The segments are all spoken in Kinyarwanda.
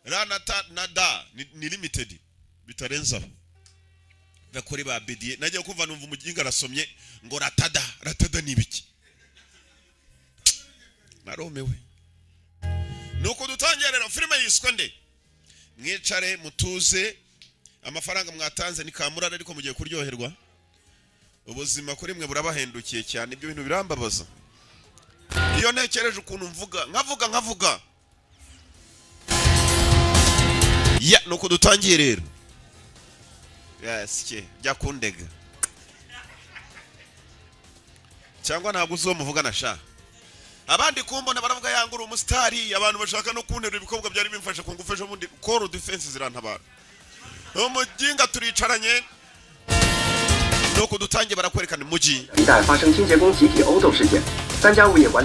Ra na ta na da ni limited bitarenza bakore ba BDA. Nagiye kumva numva umuginga arasomye ngo ratada ratada ni ibiki, naromewe. Nuko dutangira rero filime yiswe nde. Mwicare mutuze, amafaranga mwatanze ni kamurara ariko mugiye kuryoherwa. Ubuzima kuri mwe burabahendukiye cyane, ibyo bintu birambabaza. Iyo ntekereje ukuntu mvuga nkavuga nkavuga ya. Nuko dutangiye rero. Yes, ke jya kundega cyangwa ntabwo uzo muvugana sha. Abandi kumbona baravuga yangura umusitari, abantu bashaka no kunterura ibikobwa byari bimfasha ku ngufu ejo bundi call defense zirantabara. Umuginga turicaranye nuko dutangiye barakwerekana umujyi.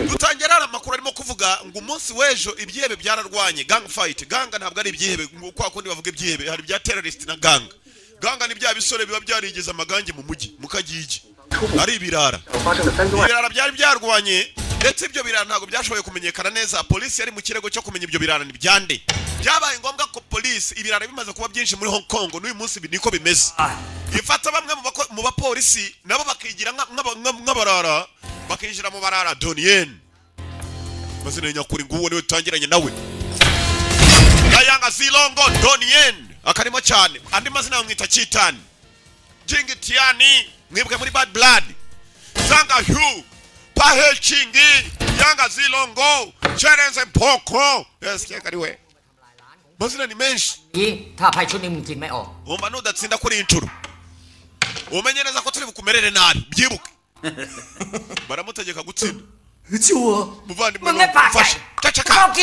Dutangira ari amakuru arimo kuvuga ngo umunsi w'ejo ibyihebe byararwanye, gang fight. Gang ntabwo ari ibyihebe kwa kundi bavuga ibyihebe, hari bya terrorist na gang. Gang ni bya bisore biba byarigeze amagange mu mujyi mukagigi ari ibirara. Ibirara byari byarwanye, ndetse ibyo birara ntabwo byashoboye kumenyekana neza. Polisi yari mu kirego cyo kumenya ibyo birara ni byande. Byabaye ngombwa ko polisi, ibirara bimaze kuba byinshi muri Hong Kong n'uyu munsi niko bimeze, ifata bamwe mu bapolisi nabo bakigira nk'abarara, bakinjira mu barara. Donien mazina nyakuri nguwo niwe tutangiranye nawe, Yanga Zilongo Donien akarimo cyane. Andi mazina bamwita Chitan Jingi Tiani, mwibwe muri Bad Blood, Zanga Hu Pahe Chingi, Yanga Zilongo Cherenze Poko. Yes, kariwe mazina ni menshi. Umva nudatsinda kuri inshuro umenye neza ko turi bukumerere nabi, byibuke. Baramutegeka gutsinda. Muvandimwe mfashe cacaka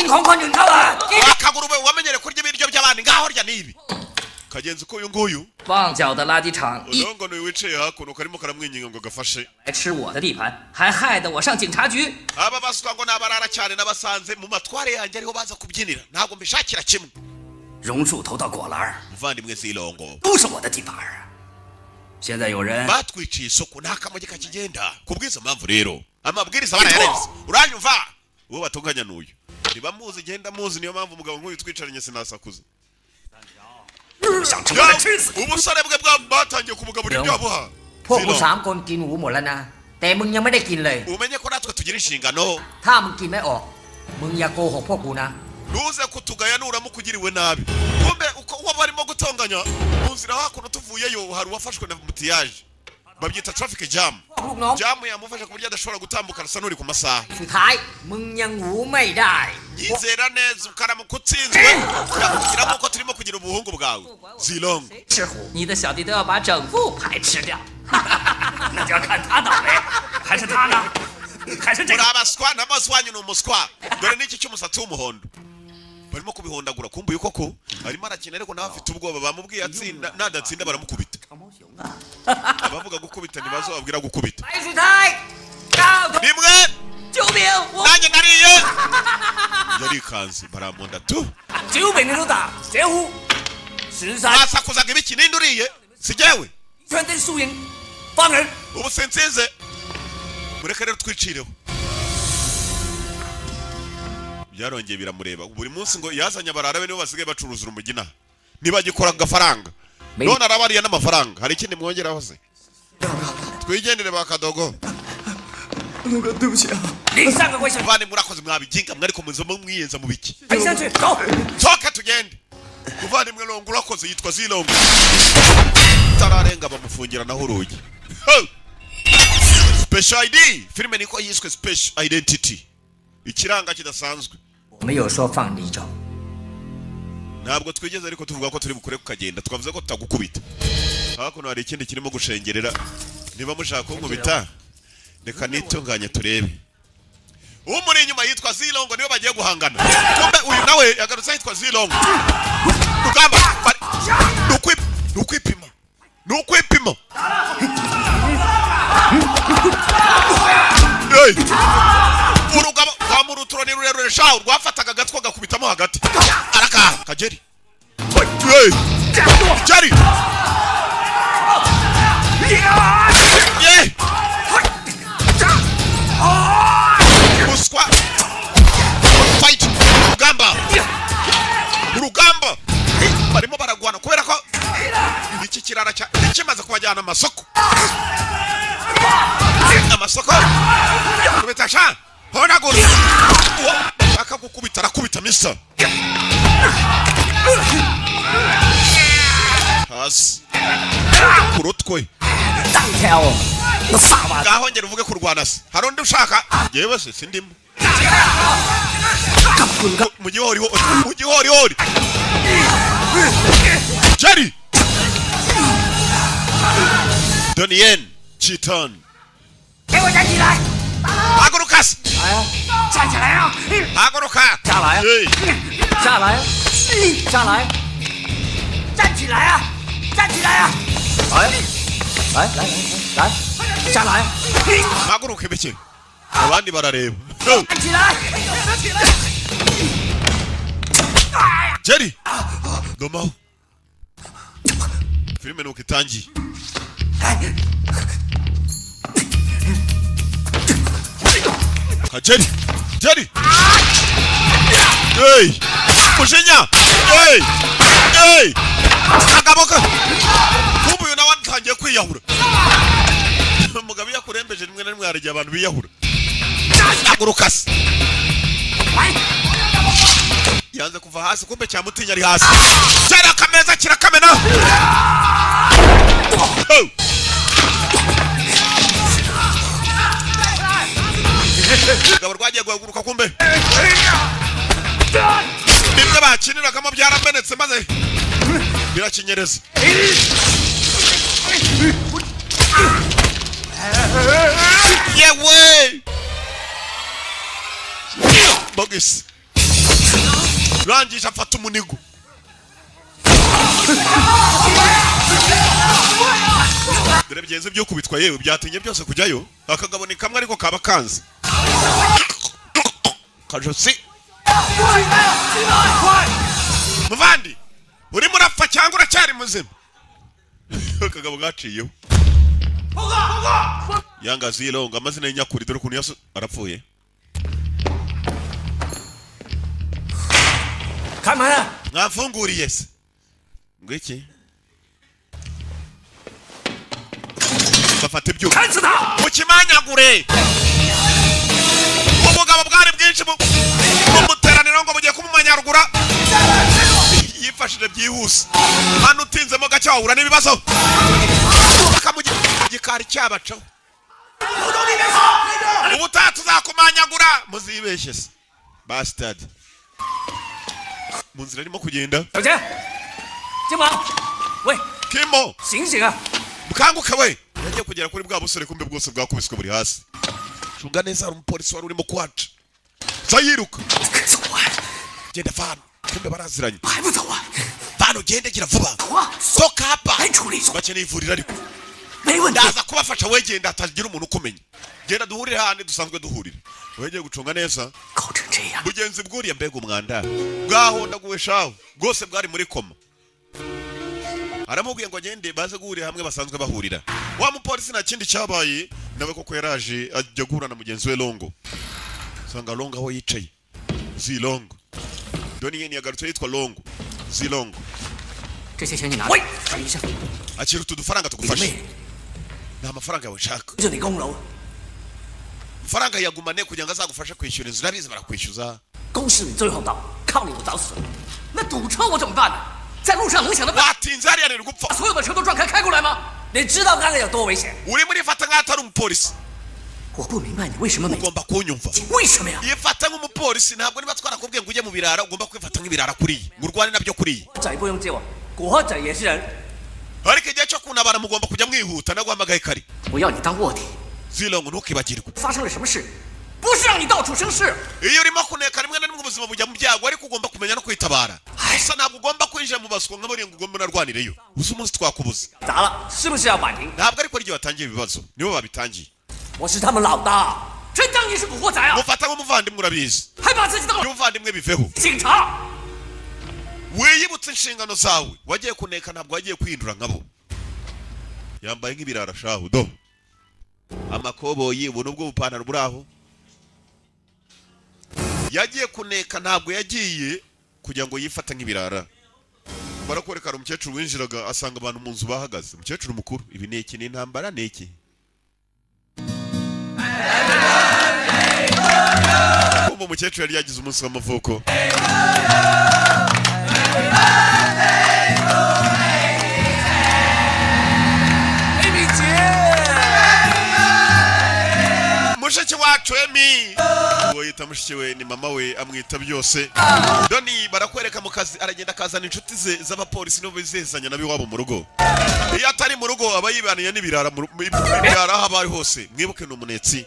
akagurube wamenyere kurya ibiryo by'abandi, ngaho rya nibi kagenzi ko uyu nguyu Ulongo ni wicaye hakuno karimo karamwinginga ngo gafashe. Aba baswa ngo nabarara cyane nabasanze mu matware yanjye ariho baza kubyinira, ntabwo mbishakira kimwe. Muvandimwe Zilongo batwiciye isoko nta kamogi kakigenda. Kubwizo mpamvu rero amabwiriza barayarenze. Uranyumva uwo batunganya n'uyu ntibamuzi, genda muzi, niyo mpamvu umugabo nk'uyu twicaranye sinasakuza. Ubusore bwe batangiye kumugaburira ibyo abuha. Umenye ko natwe tugira inshingano. Ntuze kutugaya nuramuka ugiriwe nabi. Kumbe uko uwo barimo gutonganya mu nzira hakuno tuvuyeyo hari uwafashwe na mutiyaje, babyita traffic jam. Jam yamufasha ku buryo adashobora gutambuka asa n'uri ku masaha. Yizera neza ukaramuka utsinzwe kugira nk'uko turimo kugira ubuhungu bwawe Zilong. Muri abaswa n'amaso wanyu ni umuswa. Dore n'iki cy'umusatsi w'umuhondo barimo kubihondagura. Kumbuye koko arimo arakina ariko nawe afite ubwoba, bamubwiye atsinda nadatsinda baramukubita. Abavuga gukubita ntibazo babwira gukubita. Nimwe nanjye nariye yarikanze baramonda tu. Basakuzaga ibiki ninde uriye si jyewe. Ubu sinsinze mureke rero twicireho. Byarongeye biramureba buri munsi ngo yazanye abarara be nibo basigaye bacuruza urumugina nibagikora agafaranga none arabariya n'amafaranga. Hari ikindi mwongeraho se? Twigendere bakadogo. Muvandimwe murakoze mwabiginga mwariko muzo mwiyenza mu biki. Soka tugende. Muvandimwe Longo urakoze, yitwa Zilongo. Tararenga bamufungira naho urugi. Special ID filime niko yiswe Special Identity, ikiranga kidasanzwe. Ntabwo twigeze ariko tuvuga ko turi bukure kukagenda, twavuze ko tutagukubita. Hakuno hari ikindi kirimo gushengerera, niba mushaka kunkubita reka nitunganye turebe. Umuri inyuma yitwa Zilongo niwe bagiye guhangana. Kumbe uyu nawe yagarutse yitwa Zilongo. Rugamba nukwipima nukwipima. Hey! Urugamba kwa muruturo ni rurerure shaho rwafataga agatwa gakubitamo hagati. Araka kageri. Hey! Jerry! Yeah! Muswa! Fight! Rugamba! Rugamba! Barimo baragwana kubera ko iki kirara cya kimaze kubajyana amasoko. Amasoko. Kubita sha. Honagura. Akagukubita arakubita misa. Hasi. Kurutwe. Ngaho ngera uvuge kurwana se. Hari undi ushaka? Yewe se sindimo. Mugihori mugihori hori. Jerry. Donnie Chiton. Haguruka. Haguruka. Haguruka bike. Abandi barareba. Jerry. Domaho. Filime nuko itangiye. Jerry! Jerry! Hey! Mujinya! Hey! Hey! Akaboko! Kumbe uyu nawe atangiye kwiyahura. Umugabo yakurembeje rimwe na rimwe harigihe abantu biyahura. Haguruka se. Yanze kuva hasi kumbe cyamutinya ari hasi. Jerry akameza kirakamena. Umugabo rwagiye guhaguruka kumbe bimwe bakiniragamo byaramenetse maze birakinyereza. Yewe bogisi rangije afata umunigo. Dore bigenze byo kubitwa yewe byatinye byose kujyayo. Akagabo ni kamwe ariko kaba kanze kajosi. Muvandi uri murapfa cyangwa uracyari muzima? Akagabo gaciyeho Yanga zilonga amazina y'inyakuri dore ukuntu yaso arapfuye. Mwafunguriye se ngwiki bafata ibyuma mukimanyagure. Ubugabo bwari bwinshi bumuteraniro ngo bugiye kumumanyarugura. Yifashije byihuse hano utinzemo gake wahura n'ibibazo. Gikari cyabacaho ubutaha tuzakumanyagura muzibeshye se bastard. Mu nzira arimo kugenda Kimo bukanguke we. Yagiye kugera kuri bwa busore kumbe bwose bwakubiswe buri hasi. Cunga neza hari umupolisi wari urimo kwaca. Zayiruka. Genda vano kumbe baraziranye. Vano gende gira vuba. Soka hapa. Bakeneye ivuriro ariko. Ndaza kubafasha we genda atagira umuntu ukumenya. Genda duhurire handi dusanzwe duhurira. Wegeye gucunga neza. Bugenzi bwuriye mbega umwanda. Bwahondaguwe shaho. Bwose bwari muri koma. Aramubwiye ngo agende baze guhurira hamwe basanzwe bahurira. Wa mupolisi nta kindi cyabaye nawe koko yaraje ajya guhura na mugenzi we Longo. Sanga Longo aho yicaye. Zilongo. Doni yeni yagarutse yitwa Longo. Zilongo. Akira utu dufaranga tugufashe. Nta mafaranga yawe nshaka. Amafaranga yagumane kugira ngo azagufashe kwishyura inzu urabizi barakwishyuza. Watinze hariya ni gupfa. Uri muri fata nk'aho atari umupolisi. Ugomba kunyumva. Yifata nk'umupolisi ntabwo niba twarakubwiye ngo ujye mu birara ugomba kwifata nk'ibirara kuriye ngo urwane nabyo kuriye. Ariko igihe cyo kunabara mugomba kujya mwihuta naguhamagaye kare. Zilongo ntukibagirwe. Iyo urimo kuneka rimwe na rimwe ubuzima bujya mu byago ariko ugomba kumenya no kwitabara. Gusa ntabwo ugomba kwinjira mu baswa nka bariya ngo ugomba unarwanireyo. Uzi umunsi twakubuze. Ntabwo ariko ryo batangiye ibibazo nibo babitangiye. Mufata nk'umuvandimwe urabizi. Y'umuvandimwe biveho. Wiyibutse inshingano zawe. Wagiye kuneka ntabwo wagiye kwihindura nkabo. Yambaye nk'ibirara shahu do. Amakoboyi ubu nubwo bupantaro buri aho. Yagiye kuneka ntabwo yagiye kugira ngo yifate nk'ibirara. Barakwereka umukecuru winjiraga asanga abantu mu nzu bahagaze. Umukecuru mukuru, ibi ni iki? Ni intambara ni iki? Kumva umukecuru yari yagize umunsi w'amavuko. Mushiki wacu Emi, uwo yita mushiki we ni mama we, amwita byose. Doni barakwereka mu kazi aragenda akazana inshuti ze z'abapolisi no bizezanya nabi wabo mu rugo. Iyo atari mu rugo aba yibaniye n'ibirara ibirara aho abari hose. Mwibuke ni umunetsi.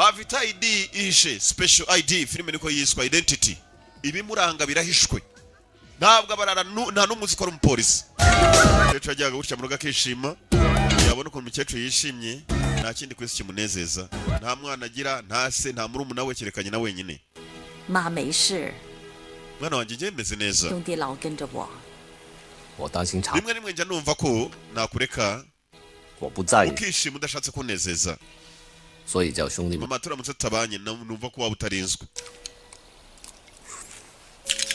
Afite ID ihishe, special ID, filime niko yiswa identity. Ibimuranga birahishwe. Ntabwo abarara nta n'umuzi ko ari umupolisi. Umukecuru ajyaga gutya mu rugo akishima, yabona ukuntu umukecuru yishimye, nta kindi kwisi kimunezeza. Nta mwana agira, nta se, nta murumuna we, kerekanye na wenyine. 妈没事， Mwana wanjye njye meze neza. 兄弟老跟着我， 我担心查， Rimwe rimwe njya numva ko nakureka 我不在意， ukishima udashatse kunezeza. 所以叫兄弟们 Mama turamutse tutabanye numva ko waba utarinzwe.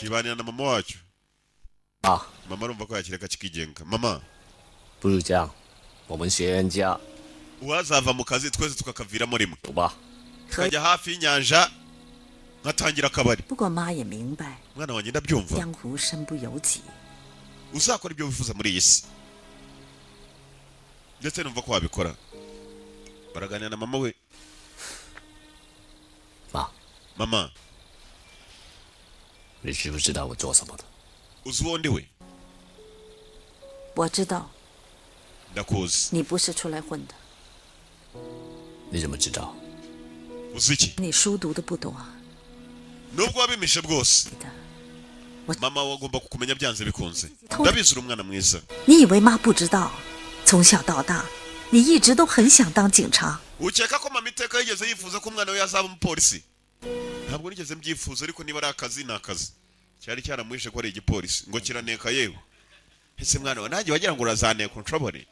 Kibanira na mama wacu. 啊， Mama arumva ko yakireka kikigenga. Mama, 不如这样，我们全家 uwazava mu kazi twese tukakaviramo rimwe. 走吧。 Tukajya hafi y'inyanja nkatangira akabari. 不过妈也明白， Mwana wanjye ndabyumva. 江湖身不由己。 Uzakora ibyo wifuza muri iyi si. Ndetse numva ko wabikora. Baraganira na mama we. 妈， Mama, 你知不知道我做什么的？ uzi uwo ndi we? 我知道 Ndakuzi. 你不是出来混的， 你怎么知道？ Uzi iki? 你书读的不多啊。 Nubwo wabimishe bwose. 的， Mama wagomba kukumenya byanze bikunze. Ndabizi uri umwana mwiza. 你以为妈不知道？从小到大，你一直都很想当警察。 Ukeka ko mama iteka yigeze yifuza ko umwana we yazaba umupolisi? Ntabwo nigeze mbyifuza, ariko niba ari akazi ni akazi. Cyari cyaramwishe ko ari igipolisi ngo kiraneka yewe. Ese mwana we nanjye wagira ngo urazaneka unshobore?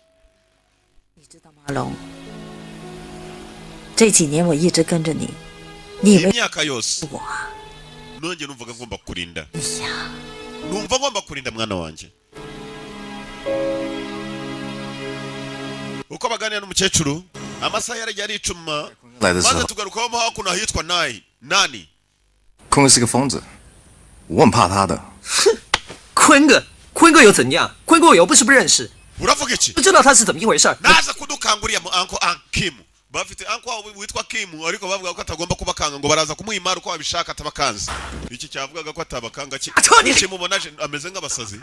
你知道吗，阿龙？这几年我一直跟着你，你以为 Imyaka yose 我啊？ nongeye numvaga ngomba kukurinda. 哎呀， Numva ngomba kurinda mwana wanjye. Uko baganira n'umukecuru, amasaha yaragiye aricuma, 来的时 maze 候， tugarukaho hakuno ahitwa Nayi. Nani? 坤哥是个疯子，我很怕他的。 坤哥，坤哥又怎样？坤哥我又不是不认识， Uravuga iki? 不知道他是怎么一回事儿。 Naza kudukanguriya mu anko an Kim. Bafite anko wabo witwa Kim, ariko bavuga ko atagomba kubakanga, ngo baraza kumuha imari uko babishaka atabakanze. Iki cyavugaga ko atabakanga ki kimubona aje ameze nk'abasazi.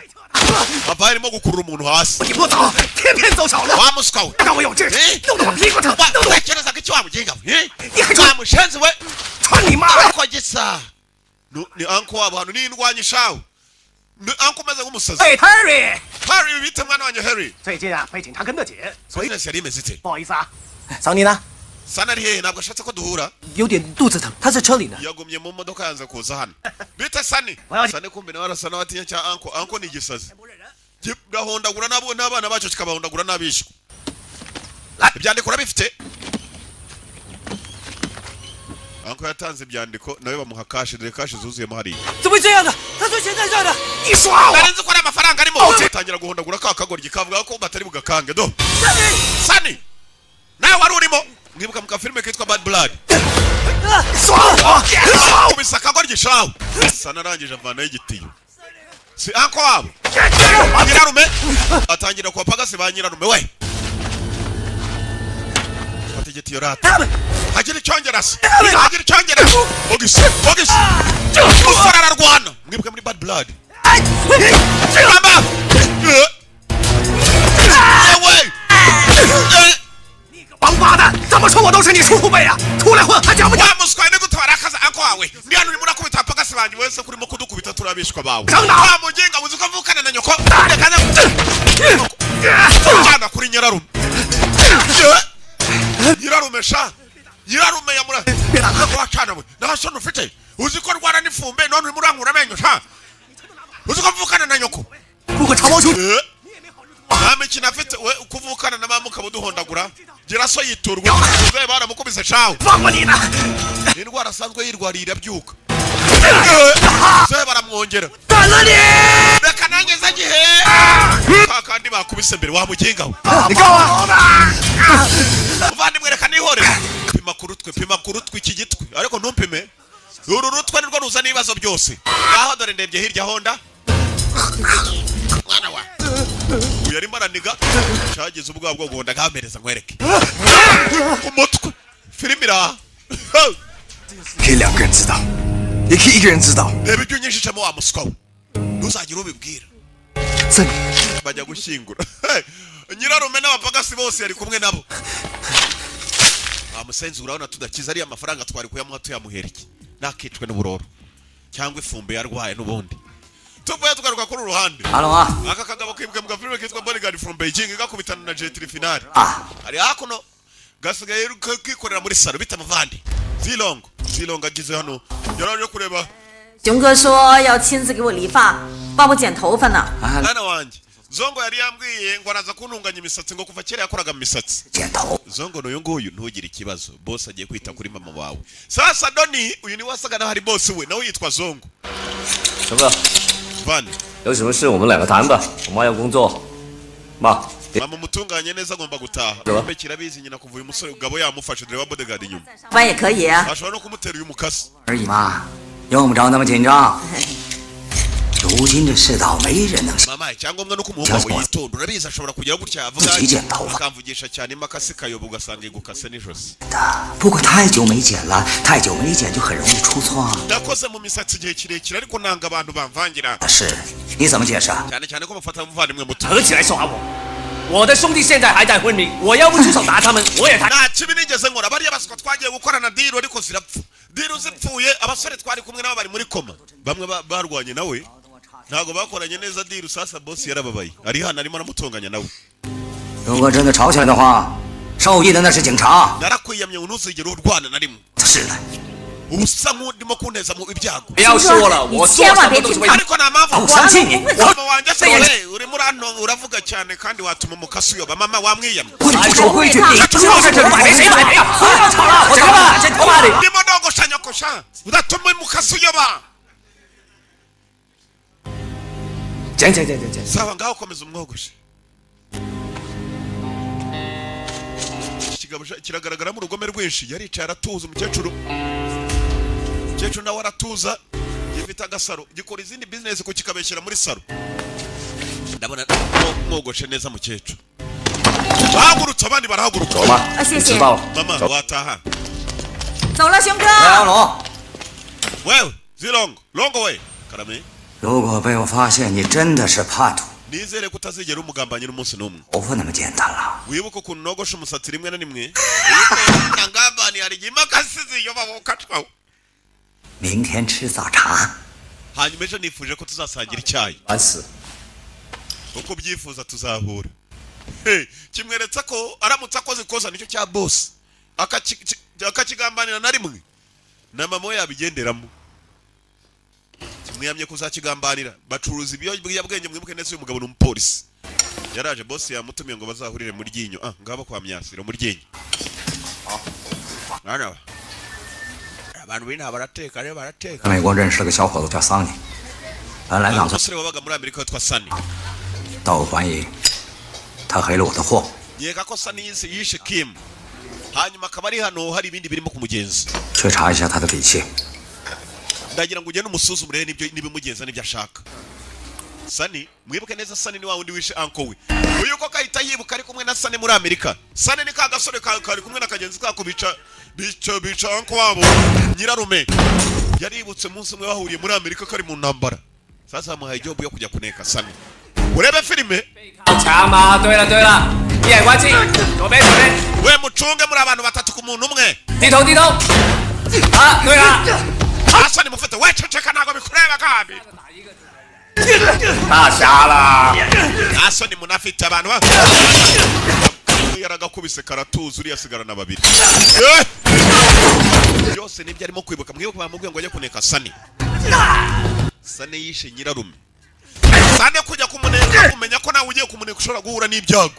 Ava arimo gukurura umuntu hasi. 你不走，偏偏走小路， Wa muswa we. 让我有志 哎， 弄得我屁股疼，弄得我 Utekerezaga iki wa muginga we? Eh? 你还 Wa mushenzi we. 穿你妈！ Ko gisa. Ni anko wabo hano ni indwanyi shawe. Ni anko umeze nk'umusazi. 哎，Harry， Harry bita mwana wanjye Harry. 最近啊被警察跟得紧，所以 Business yari imeze ite? 不好意思啊。桑尼呢？ Sana ari hehe? Ntabwo ashatse ko duhura. 有点肚子疼，他在车里呢。 Yagumye mu modoka yanze kuza hano. Bita Sani. Sani kumbe nawe arasa n'abatinya cya anko. Anko ni igisazi. Kirahondagura nabo n'abana bacyo kikabahondagura n'abishwe. Ibyandiko urabifite? Anko yatanze ibyandiko nawe bamuha kashi, dore kashi zuzuyemo hariya. 怎么会这样的？他说钱在这儿呢。你耍我！ Nari nzi ko ari amafaranga arimo. Batangira guhondagura ka kagoryi kavuga ko batari bugakange do. Sani! Nawe wari urimo. Mwibuka mu kafilime kitwa Bad Blood. 耍我！耍我！ Kubisa akagoryi shawe. Sani arangije avanayo igitiyo. Si anko wabo. Nyirarume atangira kuwapagasi ba nyirarume we. Fata igitiyo rata. 他们 Agira icyongereza. Agira icyongereza. Ogisi, ogisi. Umusore ararwana. Mwibuke muri Bad Blood. Ramba! Yewe! 王八蛋，怎么说我都是你叔父辈啊！出来混还讲不讲？ Wa muswa ni gute warakaza anko wawe? Ndi hano urimo urakubita abapagasi banjye wese ko urimo kudukubita turabishwa bawe. Kanda! Wa muginga uzi ko mvukana na nyoko? Reka njyana kuri nyirarume. Nyirarume sha. Nyirarume yamura. Wacana we. Nta soni ufite. Uzi ko ndwara n'ifumbi none urimo urankura amenyo sha. Uzi ko mvukana na nyoko? 如果长毛球 Nta mikino afite we kuvukana na mama ukaba uduhondagura. Gira so yiturwa. Uzaye baramukubise shawe. 放过你呢！ Indwara asanzwe yirwariye irabyuka. Uzaye baramwongera. 斩了你！ Reka nanjye nze Kandi bakubise mbere wa muginga we. Muvandimwe reka nihorere. Pima ku rutwe, pima ku rutwe iki gitwe, ariko ntumpime. Uru rutwe nirwo ruzana ibibazo byose. Ngaho dore ndebye hirya honda. Mwana wa. Uyu arimo araniga. Cyagize ubwoba bwo guhonda nkamereza nkwereke. Umutwe. Filimi iraha. 可以两个人知道，也可以一个人知道。 Reba ibyo unyijijemo wa muswa we. Ntuzagire ubibwira. 这 Bajya gushyingura. Nyirarume n'abapagasi bose yari kumwe nabo. Wa musenzi urabona tudakiza ariya mafaranga twari kuyamuha tuyamuhera iki? Nakicwe n'uburoro. Cyangwa ifumbi yarwaye n'ubundi. Tuvuye tugaruka kuri uru ruhande. 阿龙啊， Aka kagabo kibwe mu gafilime kitwa Bodyguard from Beijing gakubitana na Jet Li finale. 啊， Ari hakuno gasigaye kikorera muri salo bita muvandi. Zilongo, Zilongo ageze hano yaraje kureba 熊哥说要亲自给我理发，帮我剪头发呢。 mwana wanjye. Zongo yari yambwiye ngo araza kuntunganya imisatsi ngo kuva kera yakoraga mu misatsi. 剪头， Zongo n'uyu nguyu ntugire ikibazo, boss agiye kwita kuri mama wawe. Sasa Doni uyu ni wasaga naho ari boss we nawe yitwa Zongo. 什么？ Van, 有什么事我们两个谈吧。我妈要工作，妈， mama umutunganye neza agomba gutaha. Mbe kirabizi nyina kuva uyu musore ugabo yamufashe dore wa bodyguard inyuma. 上班也可以啊。 Ashobora no kumutera uyu mukasi. 而已嘛，用不着那么紧张。如今这世道，没人能 Mama icyangombwa nuko umuhungu wawe yitonda urabizi ashobora kugira gutya avuga akamvugisha cyane imakasi kayoba ugasanga igukase n'ijosi. 的。不过太久没剪了，太久没剪就很容易出错。 Nakoze mu misatsi igihe kirekire ariko nanga abantu bamvangira. 是，你怎么解释啊？ Cyane cyane ko bafata umuvandimwe muto. 合起来耍我。我的兄弟现在还在昏迷，我要不出手打他们，我也太 Nta kibi nigeze nkora bariya baswa twagiye gukorana deal ariko zirapfa. Deal zipfuye abasore twari kumwe nabo bari muri koma. Bamwe barwanye nawe ntabwo bakoranye neza deal sasa boss yarababaye. Ari hano arimo aramutonganya nawe. 如果真的吵起来的话，受益的那是警察。 Narakwiyamye ngo ntuzigere urwana na rimwe. 是的， Ubu usa nk'urimo kunteza mu ibyago. 不要说了，你我做千万什么都是为别听他 Ariko nta mpamvu. 我相信你。 Mama wanjye se we urimo uravuga cyane kandi watuma umukasi uyoba mama wamwiyamye. 你不守规矩，你就是这买没谁买没啊！不要吵了，我走了，剪头发的。 Ndimo ndogosha nyokosha udatuma umukasi uyoba. 剪剪剪剪剪。 Sawa ngaho komeza umwogoshe. Iki kigabo kiragaragaramo urugome rwinshi yaricaye aratuza umukecuru. Umukecuru nawe aratuza gifite agasaro gikora izindi business ko kikabeshyira muri saro. Ndabona mwogoshe neza mukecuru. Bahagurutse abandi barahaguruka. 走吧， 啊，谢 你 谢 迟。到了。 Mama wataha. 走了，熊哥。 阿龙， Wewe Zilongo, Longo we. Karame. 如果被我发现你真的是叛徒， Nizere ko utazigera umugambanyi n'umunsi n'umwe. 头发那么简单了。 Wibuke ukuntu nogosha umusatsi rimwe na rimwe. Ngambani hari igihe imakasi ziyoba ukacwaho. 明天吃早茶。 Hanyuma ejo nifuje ko tuzasangira icyayi. 烦死！ Uko ubyifuza tuzahura. Hey, kimweretse ko aramutse akoze ikosa nicyo cya boss akakigambanira na rimwe na mama we yabigenderamo. Kimwiyamye kuzakigambanira bacuruza ibiyobyabwenge. Mwibuke neza uyu mugabo ni umupolisi yaraje boss yamutumiye ngo bazahurire mu ryinyo ah ngabo kwa myasiro mu ryinyo. Mwana wa abantu b'inaha barateka rero barateka. 在美国认识了个小伙子叫桑尼，本来打算， Umusore wabaga muri Amerika witwa Sani. 但我怀疑他黑了我的货。 Nkeka ko Sani yishe Kim hanyuma akaba ari hano hari ibindi birimo kumugenza. 去查一下他的底细。 Ndagira ngo ugende umusuzume urebe n'ibyo n'ibimugenza n'ibyo ashaka. Sani mwibuke neza Sani ni wa wundi wishe uncle we. Uyu ko kahita yibuka ari kumwe na Sani muri Amerika. Sani ni ka gasore kari kumwe na kagenzi kako bica bica bica uncle wabo nyirarume. Yaributse umunsi umwe bahuriye muri Amerika kari mu ntambara. Sasa bamuhaye job yo kujya kuneka Sani. Urebe filime. 好强吗？对了对了，一眼观镜，左边左边， We mucunge muri abantu batatu ku muntu umwe. 低头低头。啊，对了， Sani mufate we ceceka ntabwo bikureba kandi. 大侠了。 Nta soni munafite abantu ba yaragakubise karatuza uriya asigarana babiri. Eh! Byose nibyo arimo kwibuka mwibuke bamubwiye ngo ajye kuneka Sani. Sani yishe nyirarume. Sani kujya kumuneka kumenya ko nawe ugiye kumuneka ushobora guhura n'ibyago.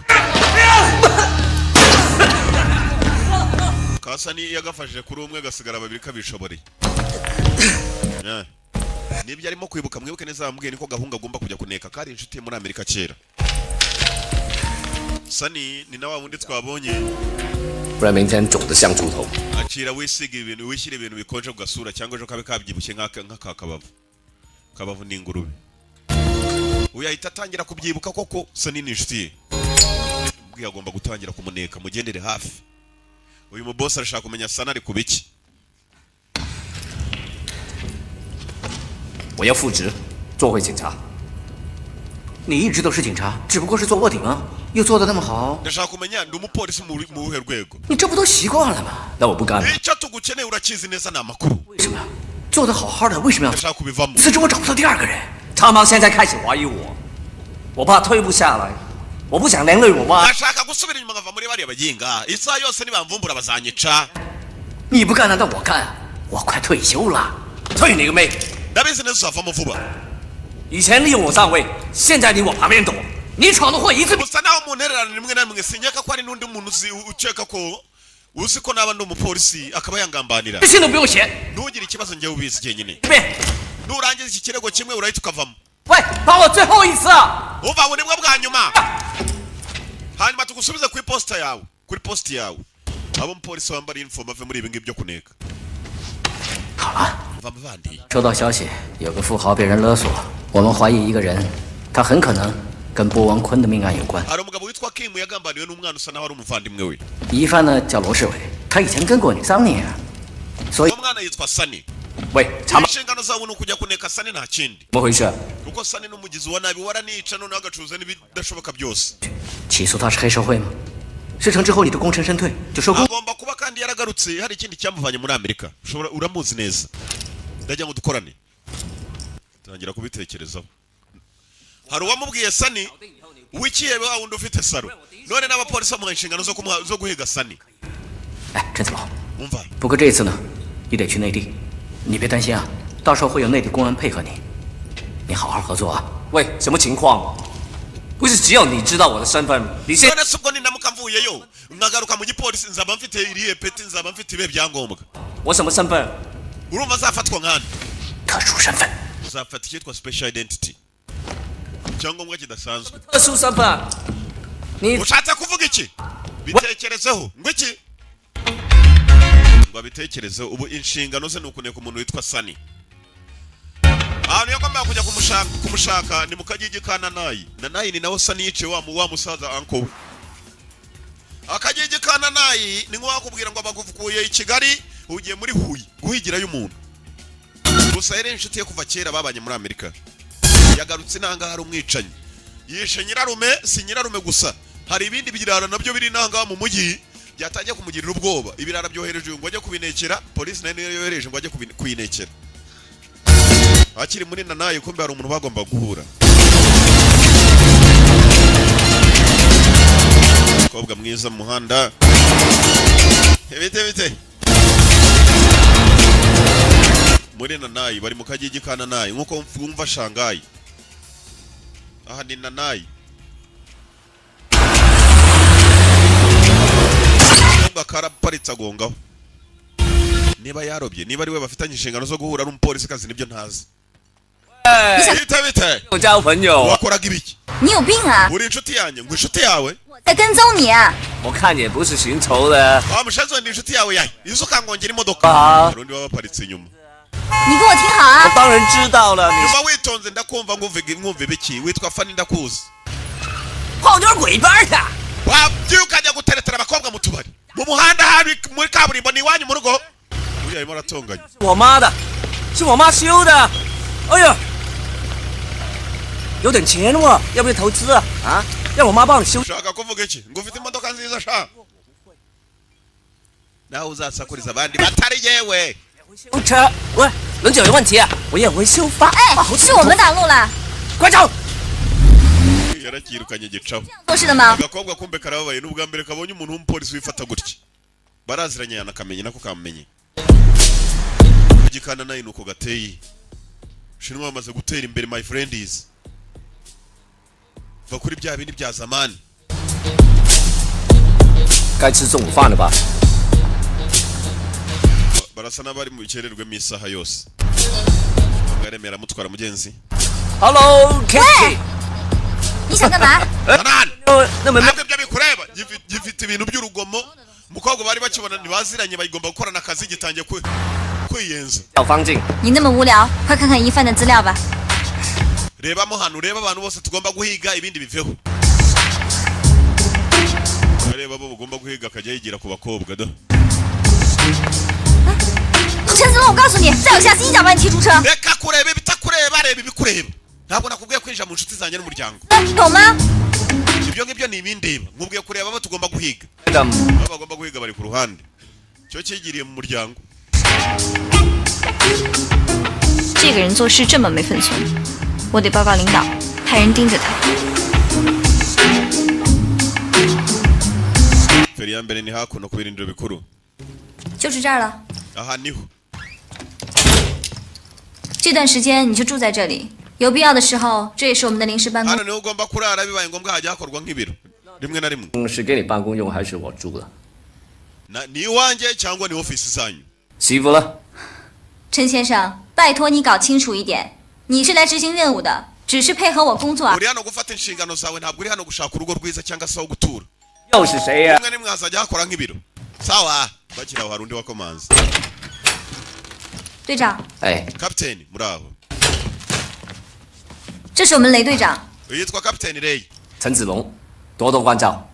Ka Sani yagafashije kuri umwe gasigara babiri kabishoboreye. Yeah. Nibyo arimo kwibuka mwibuke neza bamubwiye niko gahunga agomba kujya kuneka kari inshuti ye muri Amerika kera. Sani ni na wa wundi twabonye. 不然明天肿得像猪头。 Akira wisiga ibintu wishyira ibintu bikonje ku gasura cyangwa ejo kabe kabyibushye nk'aka kabavu. Kabavu ni ingurube. Uyu ahita atangira kubyibuka koko Sani ni inshuti ye. Ubwo agomba gutangira kumuneka mugendere hafi. Uyu mubosi arashaka kumenya Sani ari kubiki. 我要复职，做回警察。 你一直都是警察，只不过是做卧底吗？又做得那么好， Ndashaka kumenya ndi umupolisi mu buhe rwego. 你这不都习惯了吗？ 那我不干了。 Icyo tugukeneye urakizi neza ni amakuru. 为什么做得好好的，为什么要 Ndashaka kubivamo. 辞职？我找不到第二个人。 他妈现在开始怀疑我，我怕退不下来，我不想连累我妈。 Ndashaka gusubira inyuma nkava muri bariya baginga. Isaha yose nibamvumbura bazanyica. 你不干难道我干啊？我快退休了。 退你个妹！ Ndabizi neza uzavamo vuba. 以前利用我上位，现在你往旁边躲。 你闯的祸一次比 Gusa naho muntererana rimwe na rimwe sinyaka ko hari n'undi muntu uzi ukeka ko uzi ko naba ndi umupolisi akaba yangambanira. 信都不用写。 Ntugire ikibazo njyewe ubizi jyenyine. 变， Nurangiza iki kirego kimwe urahita ukavamo. 喂，把我最后一次啊！ Uva ubu nibwo bwa nyuma. Hanyuma tugusubize kuri posita yawe, kuri positi yawe. Abo umupolisi wambara uniform ave muri ibi ngibi byo kuneka. 好了， Va muvandi. 收到消息，有个富豪被人勒索，我们怀疑一个人，他很可能跟波王坤的命案有关。 Hari umugabo witwa Kim yagambaniwe n'umwana usa naho ari umuvandimwe we. 疑犯呢叫罗世伟，他以前跟过你桑尼啊，所以 Uwo mwana yitwa Sani. 喂，查吗？ Inshingano zawe ni ukujya kuneka Sani nta kindi. 怎么回事？ Kuko Sani ni umugizi wa nabi waranica noneho agacuruza n'ibidashoboka byose. 起诉他是黑社会吗？事成之后你就功成身退，就收工。 Agomba kuba kandi yaragarutse hari ikindi cyamuvanye muri Amerika. Ushobora uramuzi neza. Ndagira ngo dukorane. Tangira kubitekerezaho. Hari uwamubwiye Sani wikihebe wa wundi ufite saro. None n'abapolisi bamuha inshingano zo kumuha zo guhiga Sani. 哎，陈子龙， Umva, 不过这次呢，你得去内地，你别担心啊，到时候会有内地公安配合你，你好好合作啊。 喂，什么情况？不是只有你知道我的身份，你现 none se ubwo nindamuka mvuyeyo nkagaruka mu gipolisi nzaba mfite irihe peti nzaba mfite ibihe byangombwa. 我什么身份？ Urumva azafatwa nkande? 特殊身份， Uzafata icyitwa special identity. Icyangombwa kidasanzwe. 特殊身份？你 Ushatse kuvuga iki? Bitekerezeho. Ngo iki? Ngo abitekerezeho. Ubu inshingano ze ni ukuneka umuntu witwa Sani. Ahantu yagombaga kujya kumushaka ni mu kagigi ka Nanayi. Nanayi ni naho Sani yiciwe wa musaza uncle we. Akagigi ka Nanayi ni nk'uwakubwira ngo bagukuye i Kigali ugiye muri Huye guhigirayo umuntu. Gusa yari inshuti ye kuva kera babanye muri Amerika. Yagarutse inanga hari umwicanyi. Yishe nyirarume, si nyirarume gusa. Hari ibindi birara nabyo biri inanga mu mujyi byatangiye kumugirira ubwoba. Ibirara byohereje ngo ajye kubinekera, polisi nayo niyo yohereje ngo ajye kuyinekera. Akiri muri Nanayi kumbe hari umuntu bagomba guhura. Umukobwa mwiza mu muhanda. Bite bite. Muri Nanayi bari mu kagigi ka Nanayi nkuko wumva Shanghai. Aha ni Nanayi. Umukobwa karaparitse agongaho. Niba yarobye, niba ari we bafitanye inshingano zo guhura n'umupolisi kazi nibyo ntazi. Bite bite. 我交朋友， Wakoraga ibiki? 你有病啊！ Uri inshuti yanjye, ngo inshuti yawe? 我在跟踪你啊！ 我看也不是寻仇的。 Wa mushazo ni inshuti yawe yayi. Izo ukangongera imodoka. Ah. Hari undi baba baparitse inyuma. 你给我听好 我 啊！ 当然知道了，你 Nyuma witonze ndakumva ngumva ibiki. Witwa Fani ndakuzi. 泡妞滚一边去！ Wabyuka ukajya guteretera abakobwa mu tubari. Mu muhanda hari muri kaburimbo ni iwanyu mu rugo. Uriya arimo aratonganya. 我妈的，是我妈修的。哎呀，有点钱哦，要不要投资啊？啊，让我妈帮你修。 Ushaka kuvuga iki? Ngo ufite imodoka nziza sha. Nawe uzasakuriza abandi batari yewe. 修车，喂，轮子有问题啊，我也会修发。 哎，是我们挡路了， 快走！ Yarakirukanye gicaho. 做事的吗？ Agakobwa kumbe karababaye n'ubwa mbere kabonye umuntu w'umupolisi wifata gutya. Baraziranye yanakamenye nako kamenye. Gikana nayo nuko gateye. Shinwa bamaze gutera imbere my friend is. Va kuri bya bindi bya zamani. 该吃中午饭了吧？ Barasa n'abari mu bikererwemo isaha yose. Aremera amutwara mugenzi. Hello, Kitty。 你想干嘛？ Nanani! 那么 Ntabwo ibyo bikureba. Gifite ibintu by'urugomo. Umukobwa bari bakibona ntibaziranye, bagomba gukorana akazi, gitangiye kwiyenza. 叫方静， 你那么无聊，快看看一犯的资料吧。 Rebamo hano, urebe abantu bose tugomba guhiga, ibindi biveho. Areba abo bugomba guhiga, akajya yigira ku bakobwa do. 陈子龙，我告诉你，再有下次，一脚把你踢出车， Reka kureba ibitakureba, reba ibikureba. Ntabwo nakubwiye kwinjira mu nshuti zanjye n'umuryango. 懂吗？ Ibyo ngibyo ni ibindeba. Nkubwiye kureba abo tugomba guhiga. 的 Abo bagomba guhiga bari ku ruhande, cyo cyigiriye mu muryango. 这个人做事这么没分寸，我得报告领导，派人盯着他。 Feri ya mbere ni hakuno ku birindiro bikuru. 就是这儿了。 Aha niho. 这段时间你就住在这里，有必要的时候，这也是我们的临时办公 Hano niho ugomba kurara, bibaye ngombwa hajya hakorwa nk'ibiro rimwe na rimwe. 是给你办公用还是我住了？ Ni iwanjye cyangwa ni ofisi zanyu? 媳妇了？ 陈先生，拜托你搞清楚一点，你是来执行任务的，只是配合我工作。 Uri hano gufata inshingano zawe, ntabwo uri hano gushaka urugo rwiza cyangwa se aho gutura. 又是谁呀、 Rimwe na rimwe hazajya hakora nk'ibiro. Sawa, bakiri aho hari undi wakomanze. 队长， 哎， Kapiteni, muri aho? 这是我们雷队长， Uyu yitwa Kapiteni Ray. 陈子龙，多多关照，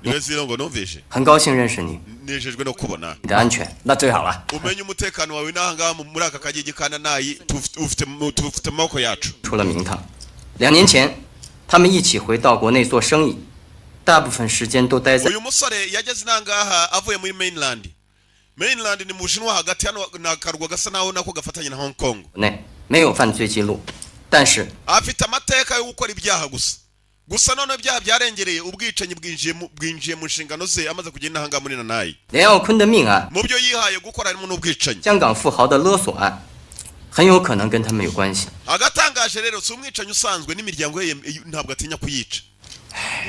Niwe Zirongo numvishe. 很高兴认识你， Nejejwe no kubona. 你的安全。 那最好了。 Umenye umutekano wawe n'aha ngaha muri aka kagigi ka Nanayi tufite mu maboko yacu. 出了名堂。2年前，他们一起回到国内做生意，大部分时间都待在 Uyu musore yageze n'ahangaha avuye muri mainland. Mainland ni mu Bushinwa hagati, hano ni akarwa gasa naho nako gafatanye na Hong Kong. 国内，没有犯罪记录。但是 Afite amateka yo gukora ibyaha gusa gusa, noneho ibyaha byarengereye ubwicanyi, bwinjiye mu nshingano ze amaze kugenda ahangaha muri Nanayi. 连耀坤的命案、 Mu byo yihaye gukora harimo n'ubwicanyi. 香港富豪的勒索案，很有可能跟他们有关系。 Agatangaje rero, si umwicanyi usanzwe, n'imiryango ye ntabwo atinya kuyica.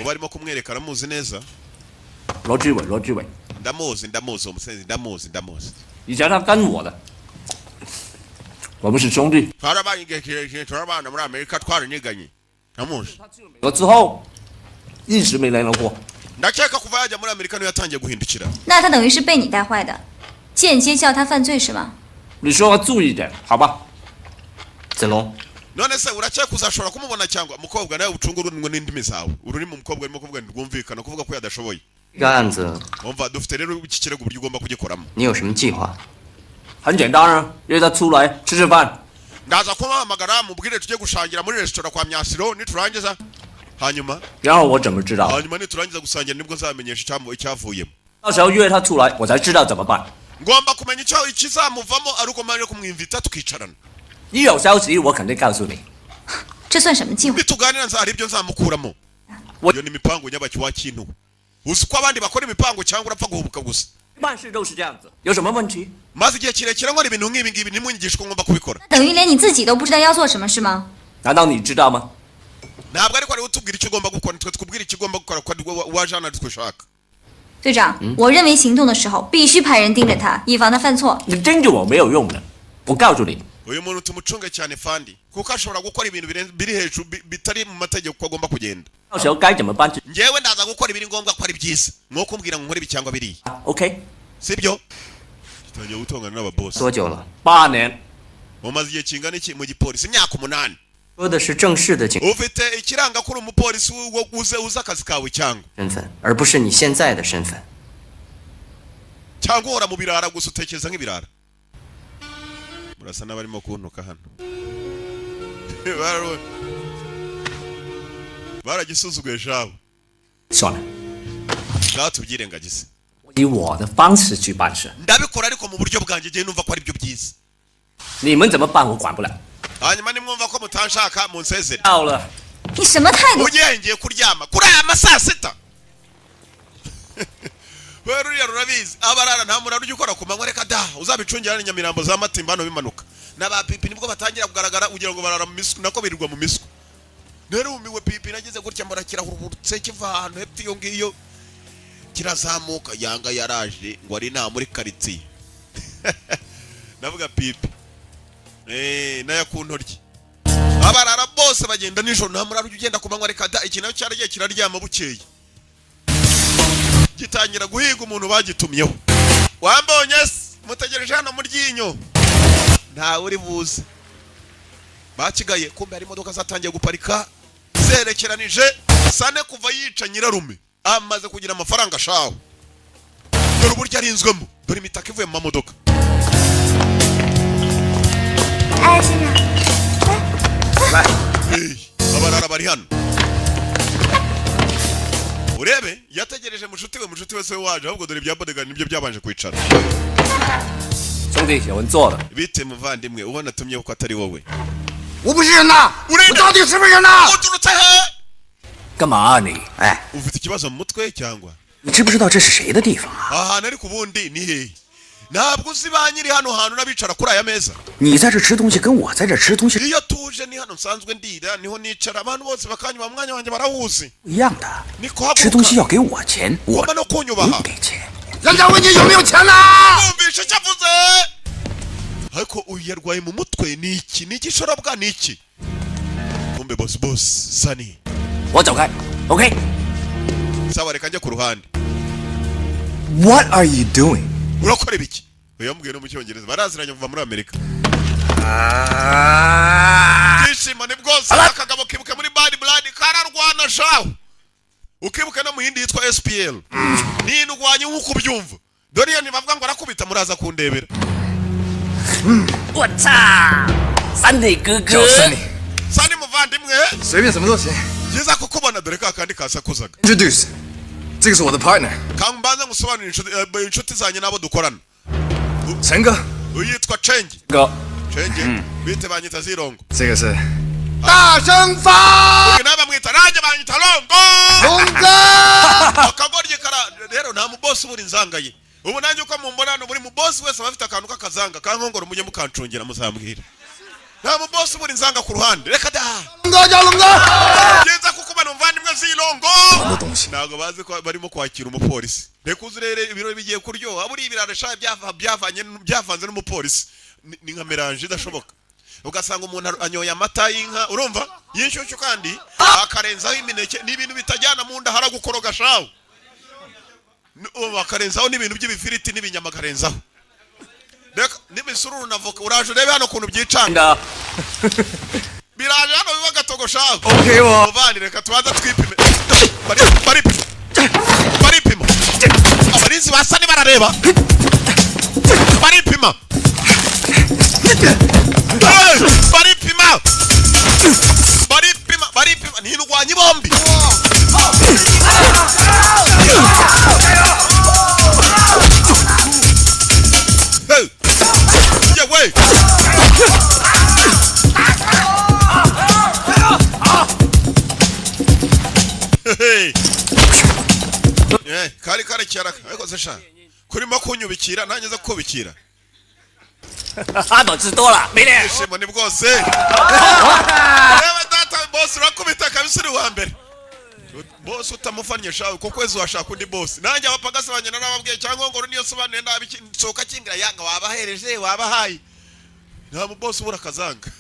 Ubu arimo kumwereka aramuzi neza. 罗志伟，罗志伟， Ndamuzi, ndamuzi uwo musenzi, ndamuzi, ndamuzi. 以前他跟我的，我们是兄弟。 Twarabanye igihe kirekire, turabana muri Amerika, twaranyiganye, ndamuzi. 我之后一直没联络过。 Ndakeka kuva yajya muri Amerika niyo yatangiye guhindukira. 那他等于是被你带坏的，间接叫他犯罪是吗？ 你说话注意点，好吧？ 子龙， None se urakeka uzashobora kumubona cyangwa? Mukobwa, nawe ucunga ururimi n'indimi zawe. Ururimi umukobwa arimo kuvuga ntirwumvikana, kuvuga ko yadashoboye. 这个案子 Umva, dufite rero iki kirego, uburyo ugomba kugikoramo. 你有什么计划？ 很简单啊，约他出来吃吃饭。 Ndaza kumuhamagara mubwire tujye gushangira muri resitora kwa Myasiro, niturangiza hanyuma 然后我怎么知道？ Hanyuma niturangiza gusangira nibwo nzamenyesha icyavuyemo. 到时候约他出来，我才知道怎么办。 Ngomba kumenya icyo ikizamuvamo ari uko mbanje kumwimvita tukicarana. 一有消息，我肯定告诉你。 这算什么计划？ Nituganira nzahari ibyo nzamukuramo. Iyo ni imipango nyabaki wa kintu, uzi ko abandi bakora imipango cyangwa urapfa guhubuka gusa? 办事都是这样子，有什么问题？ Maze igihe kirekire nkora ibintu nk'ibi ngibi, ntimunyigishe uko ngomba kubikora. 等于连你自己都不知道要做什么是吗？ 难道你知道吗？ Ntabwo ariko ariwe utubwira icyo ugomba gukora, nitwe tukubwira icyo ugomba gukora ko ari waje hano aritwe ushaka. 队长，我认为行动的时候必须派人盯着他，以防他犯错。 你盯着我没有用的，我告诉你， Uyu muntu tumucunge cyane fandi, kuko ashobora gukora ibintu biri hejuru bitari mu mategeko uko agomba kugenda. 到时候该怎么办就 Njyewe ndaza gukora ibiri ngombwa ko ari byiza, mwo kumbwira ngo nkore ibi cyangwa biriya. OK。 Sibyo? Gitangiye gutongana n'ababosi. 多久了？ 8年， Mumaze igihe kingana iki mu gipolisi? Imyaka 8. 说的是正式的警 Ufite ikiranga ko uri umupolisi wo uze uzi akazi kawe cyangwa 身份，而不是你现在的身份。 Cyangwa uhora mu birara gusa, utekereza nk'ibirara? Murasa n'abarimo kuntuka hano. Baragisuzuguye jabo. 算了， Ngaho tubyirengagize. 我以我的方式去办事， Ndabikora ariko mu buryo bwanjye, ngiye numva ko ari byo byiza. 你们怎么办我管不了。 Hanyuma nimwumva ko mutanshaka munsezere. 到了， 你什么态度？ Ugiye ngiye kuryama kuri aya masaa sita. We ruriya rurabizi, abarara nta murara ujya ukora ku manywa, reka da. Uzabicungira ni Nyamirambo za Matimba hano bimanuka n'aba pipi nibwo batangira kugaragara, ugira ngo barara mu miswi, nako birirwa mu miswi. Narumiwe, pipi nageze gutya mbona kirahurutse kiva ahantu hepfo iyo ngiyo kirazamuka, yanga yaraje ngo ari inaha muri karitsiye. Ndavuga pipi naya ku ntoryi. Abarara bose bagenda nijoro, nta murara ujya ugenda ku manywa, reka da. Iki nayo cyaragiye kiraryama bukeye. Gitangira guhiga umuntu bagitumyeho. Wambonye se mutegereje hano mu ryinyo, ntawe uri buze. Bakigaye kumbe hari imodoka zatangiye guparika zerekeranije. Sane kuva yica nyirarume amaze kugira amafaranga shaho. Dore uburyo arinzwemo, dore imitaka ivuye mu mamodoka. Abarara bari hano. Urebe yategereje mushuti we se waje, ahubwo dore ibya bodyguard nibyo byabanje kwicara. Bite muvandimwe, ubona tumye ko atari wowe. Uturutse he? Ufite ikibazo mu mutwe cyangwa? Ahantu ariko ubundi ni hehe? Ntabwo uzi ba nyiri hano hantu n'abicara kuri aya meza. Iyo tuje ni hano nsanzwe ndira, niho nicara, abantu bose bakanywa mwanya wanjye barawuzi. Niko haguruka. No kunyubaha. Mwumvishe icyo avuze? Ariko uyu yarwaye mu mutwe ni iki? Ni igishorobwa ni iki? Kumbe boss boss Sani. Okay. Sawa reka njye ku ruhande. What are you doing? Urakora ibiki? Uyambwiye no mu Cyongereza baraziranye kuva muri Amerika. Ibyishimo ni bwose. Akagabo kibuke muri Bad Blood kararwana shaho. Ukibuke no mu yindi yitwa SPL. Ni indwanyi nkuko ubyumva. Dore iyo nibavuga ngo arakubita muraza kundebera. Sani muvandimwe. Byiza kukubona dore ka kandi kasakuzaga. Introduce. 这个是我的 partner. Kambanza ngusobanurira inshuti zanjye nabo dukorana. Chenga. Uyitwa Chenge. Chenge. Bite banyita Zirongo. 这个是大生发。 Uyu nawe bamwita nanjye banyita Longo. Longo. Akagorye kara rero nta muboss ubura inzangaye. Ubu nanjye uko mumbona hano buri muboss wese abafite akantu k'akazanga kankongora mujye mukancungira muzambwira. Nta muboss ubura inzanga ku ruhande. Reka da. Byiza kukubona umuvandimwe Zirongo. Ntabwo bazi ko barimo kwakira umupolisi. Reka uzi rero ibirori bigiye kuryoha buri ibiraro sha byavanye byavanze n'umupolisi. Ni nka melange idashoboka. Ugasanga umuntu anyoye amata y'inka urumva y'inshyushyu kandi akarenzaho imineke n'ibintu bitajyana mu nda haragukoroga shawo. Akarenzaho n'ibintu by'ibifiriti n'ibinyama akarenzaho. Reka n'imisururu na voka uraje urebe hano kuntu byicanga. Biraje hano biba gatogo shawo. Okay wa. Muvandi reka tubanza twipime. Baripima. Abarinzi basa ni barareba. Baripima. Baripima. Baripima, baripima ni indwanyi bombi. Hey. Yeah, wait. Hey. Eh, kari kare cyaraka. Ariko se sha. Kurimo kunyubikira nanjye za kubikira. Ibyishimo ni bwose. Reba data boss urakubita kabisa uri wa mbere. Boss utamufanye shawe kuko kwezi washaka undi boss. Nanjye abapagasi banye narababwiye cyangwa ngo niyo sobanuye nabi soka kingira yanga wabahereje wabahaye. Nta mu boss ubura kazanga.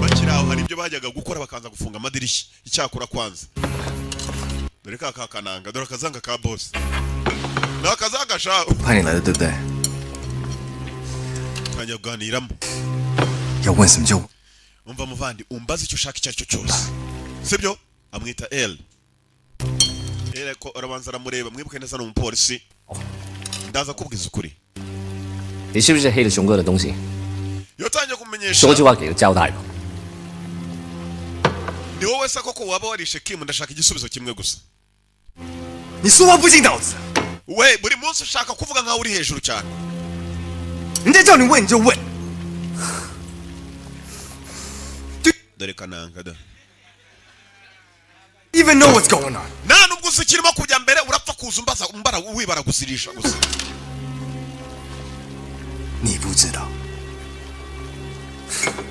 Bakiraho hari ibyo bajyaga gukora bakanza gufunga amadirishya icyakora kwanza. Dore ka kakananga dore kazanga ka boss. Nakazanga shawe. 派你来的对不对？ Kajya kuganiramo. 要问什么就 Umva muvandi umbaze icyo ushaka icyo aricyo cyose. Sibyo? Amwita L. L ko arabanza aramureba mwibuke neza ni umupolisi. Ndaza kubwiza ukuri. 你是不是黑了熊哥的东西？ Yatangiye kumenyesha. 说句话给个交代吧。 Ni wowe se koko waba warishe Kim? Ndashaka igisubizo kimwe gusa. 你说话不经脑子。 We buri munsi ushaka kuvuga nkaho uri hejuru cyane. 人家叫你问你就问。 Dore kananga da. Even know what's going on. Nta nubwo uzi ikirimo kujya mbere urapfa kuza umbaza umbara wibara guzirisha gusa. 你不知道。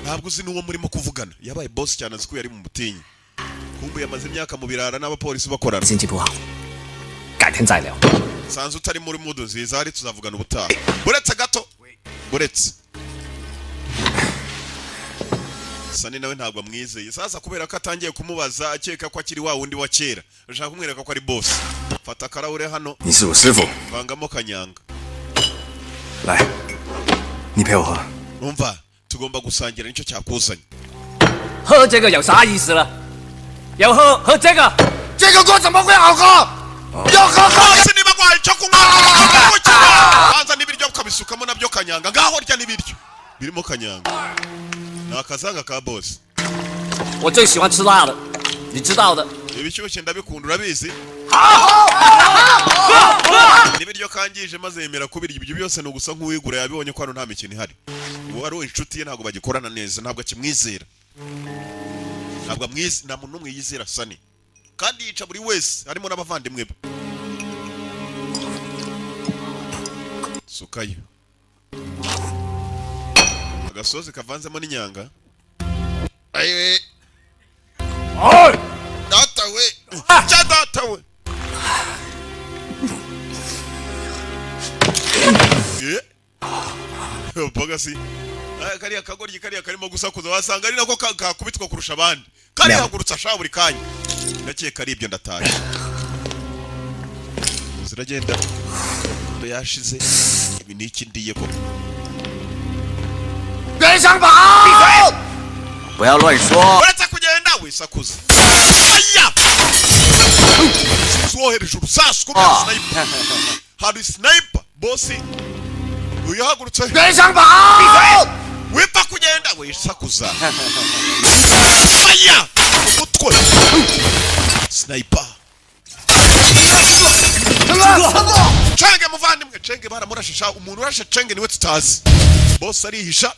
Ntabwo uzi n'uwo murimo kuvugana. Yabaye boss cyane azi ko yari mu mutinyi. Kumbe yamaze imyaka mu birara n'abapolisi bakorana. 心情不好，改天再聊。 Sanze utari muri mudu nziza hari tuzavugana ubutaha. Buretse gato. Buretse. Sani nawe ntabwo amwizeye. Sasa kubera ko atangiye kumubaza akeka ko akiri wa wundi wa kera, ashaka kumwereka ko ari boss. Fata akarahure hano. 你是我师傅， Vangamo kanyanga. 来，你陪我喝。 Umva, tugomba gusangira, nicyo cyakuzanye. 喝这个有啥意思了？要喝喝这个， 这个锅怎么会好喝？要喝喝。 Bose niba guhaye icyo kunywa kukinywa, banza n'ibiryo ukabisukamo nabyo kanyanga. Ngaho rya n'ibiryo birimo kanyanga, ni akazanga ka boss. 我最喜欢吃辣的，你知道的。 Ibishyushye ndabikunda, urabizi. N'ibiryo kangije maze yemera kubirya. Ibyo byose ni ugusa nk'uwigura, yabibonye ko hano nta mikino ihari. Uwo ari inshuti ye ntabwo bagikorana neza, ntabwo akimwizera, ntabwo amwize, nta muntu n'umwe yizera Sani, kandi yica buri wese harimo n'abavandimwe be. Sukayo agasozi kavanzemo n'inyanga. Ayiwe data we, cya data we. Eh? Bogasi. Aya kariya kagoryi kariya karimo gusakuza, wasanga ari nako kakubitwa kurusha abandi, karihagurutsa sha buri kanya. Ndakeka ari ibyo, ndataye ziragenda ndo yashize. Ibi ni iki ndiye koko? 别想跑！ 不要乱说。 Uretse kugenda wisakuza. Aya wohereje urusasu kuri sniper, hari sniper bosi uyahagurutse. 别想跑！ Wipfa kugenda wisakuza. Aya umutwe sniper. 陈哥，陈哥， Cenge muvandimwe, Cenge baramurashisha. Umuntu urashe Cenge niwe tutazi. Boss arihisha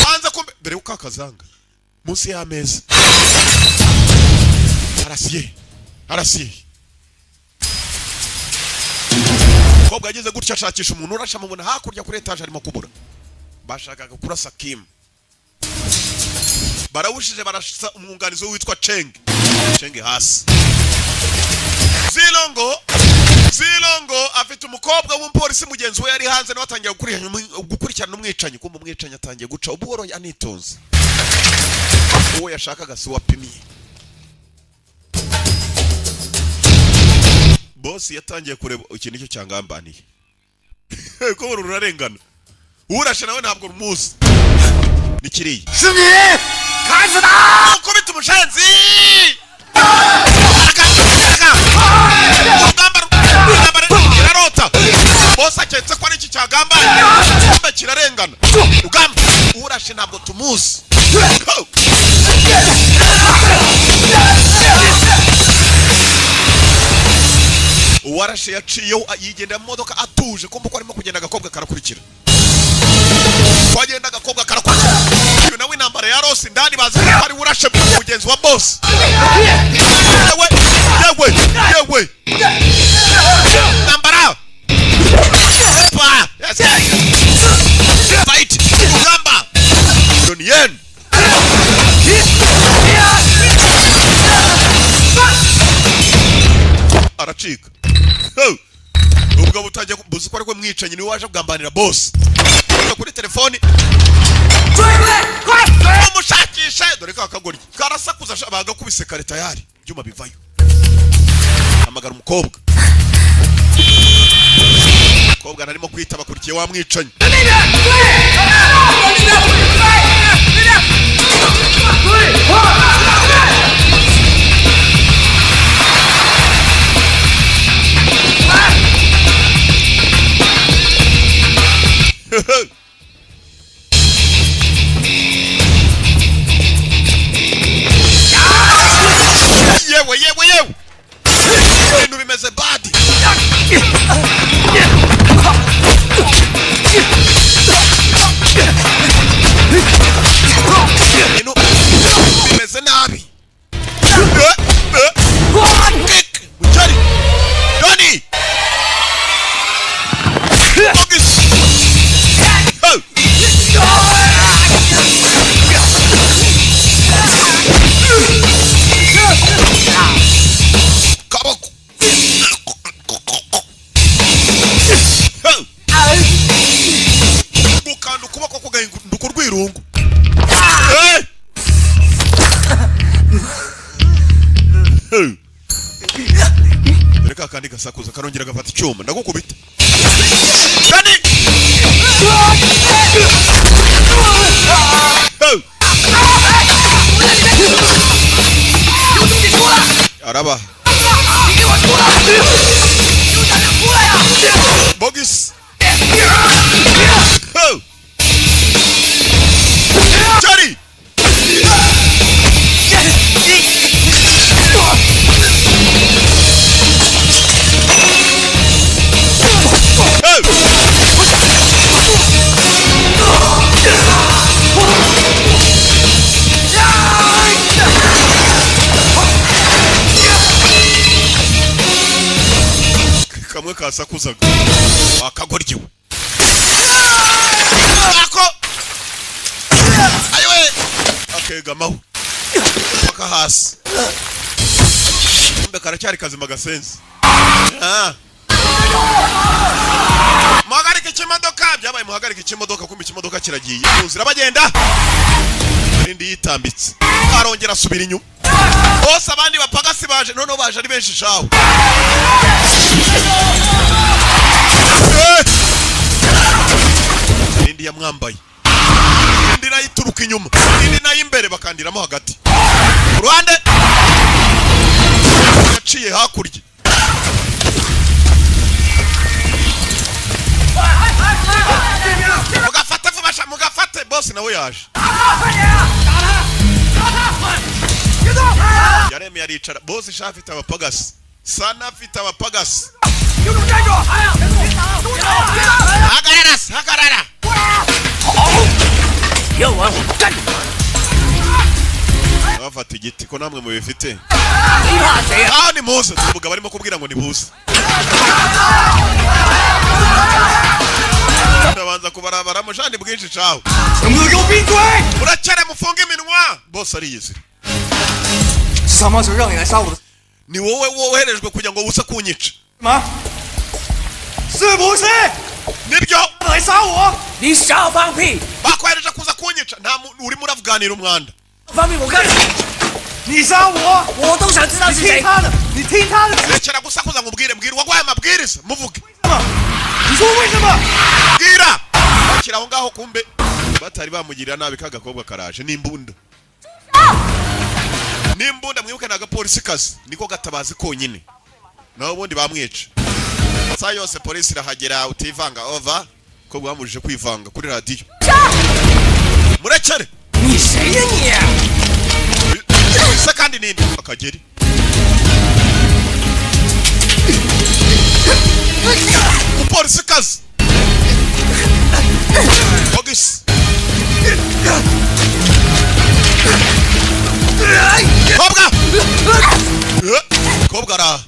hanze, kumbe dore uko akazanga munsi y'ameza. Arasiye, arasiye. Umukobwa yageze gutya ashakisha umuntu urashe, amubona hakurya kuri etaje arimo kubura. Bashakaga kurasa Kim, barawushije, barasa umwunganizi we witwa Cenge. Cenge hasi. Zilongo, Zilongo afite umukobwa w'umupolisi mugenzi we yari hanze, nawe atangiye gukurikirana umwicanyi. Kumva umwicanyi atangiye guca ubuhoro anitonze, uwo yashakaga si wapimiye. Boss yatangiye kureba iki nicyo cyangambaniye ko uru rurarengana, urashe nawe ntabwo rumuzi, ni kiriya. 是你，砍死他！ Ukubita umushenzi. Urugamba urugamba rurarota. Bose aketse ko ari iki cyagambanye, kumbe kirarengana. Rugamba urashe ntabwo tumuzi. Ho! Uwarashe yaciyeho yigendera mu modoka atuje, kumva ko arimo kugenda agakobwa karakurikira, twagenda agakobwa karakurikira. Uyu nawe intambara ya rose indani, bazi ko ari we urashe mugenzi wa boss. Yewe yewe yewe, intambara pa. Yes. Fight, urugamba. Donnie Yen aracika. Ho! Ubwo butangiye buzi ko ari we mwicanyi, niwe waje kugambanira boss. Kuri telefoni umushakishe, dore ka kagoryi karasakuza sha, bagakubise kare tayari ibyuma bivayo. Hamagara umukobwa, umukobwa narimo kwita, bakurikiye wa mwicanyi. Yewe yewe yewe, ibintu bimeze badi. Ibintu bimeze nabi. Dore ka kandi gasakuza karongera gafata icyuma ndagukubita. Dani! Araba. Bogis. Johnny! Kamwe kasakuzaga akagoryiwe ako ayiwe akegamaho paka hasi mbe karacyari kazima gasenzi. Muhagarike ikimodoka byabaye, muhagarike ikimodoka kumbe ikimodoka kiragiye mu nzira bagenda irindi yitambitse arongera asubira inyuma bose abandi bapagasi baje noneho baje ari benshi shaho. Indi yamwambaye indi nayo ituruka inyuma indi nayo imbere bakandiramo hagati uruhande yaciye hakurya. Mugafate vuba sha mugafate boss nawe yaje yaremeye aricara boss sha afite abapagasi sana afite abapagasi. Hagarara hagarara. Bafata igiti ko namwe mubifite. Ah ni muze tuvuga barimo kubwira ngo ni buze. Ndabanza kubarabara mujani bwinshi cawe. Muracyare mufunge iminwa. Boss ariyizira. Ni wowe woherejwe kugira ngo uze kunyica. Nibyo bakwohereje kuza kunyica nta urimo uravuganira umwanda. Rekera gusakuza ngo ubwire mbwira uwaguhaye amabwiriza muvuge. Bwira bakira aho ngaho kumbe batari bamugirira nabi kagakobwa karaje n'imbunda. N'imbunda mwibuke na gapolisi kazi niko gatabazi konyine naho ubundi bamwica. Saa yose polisi irahagera utivanga over ko bwamujije kwivanga kuri radio. Murekere. Se kandi ninde akageri. Umupolisi kazi. Bogis. Kobwa. Kobwa ra.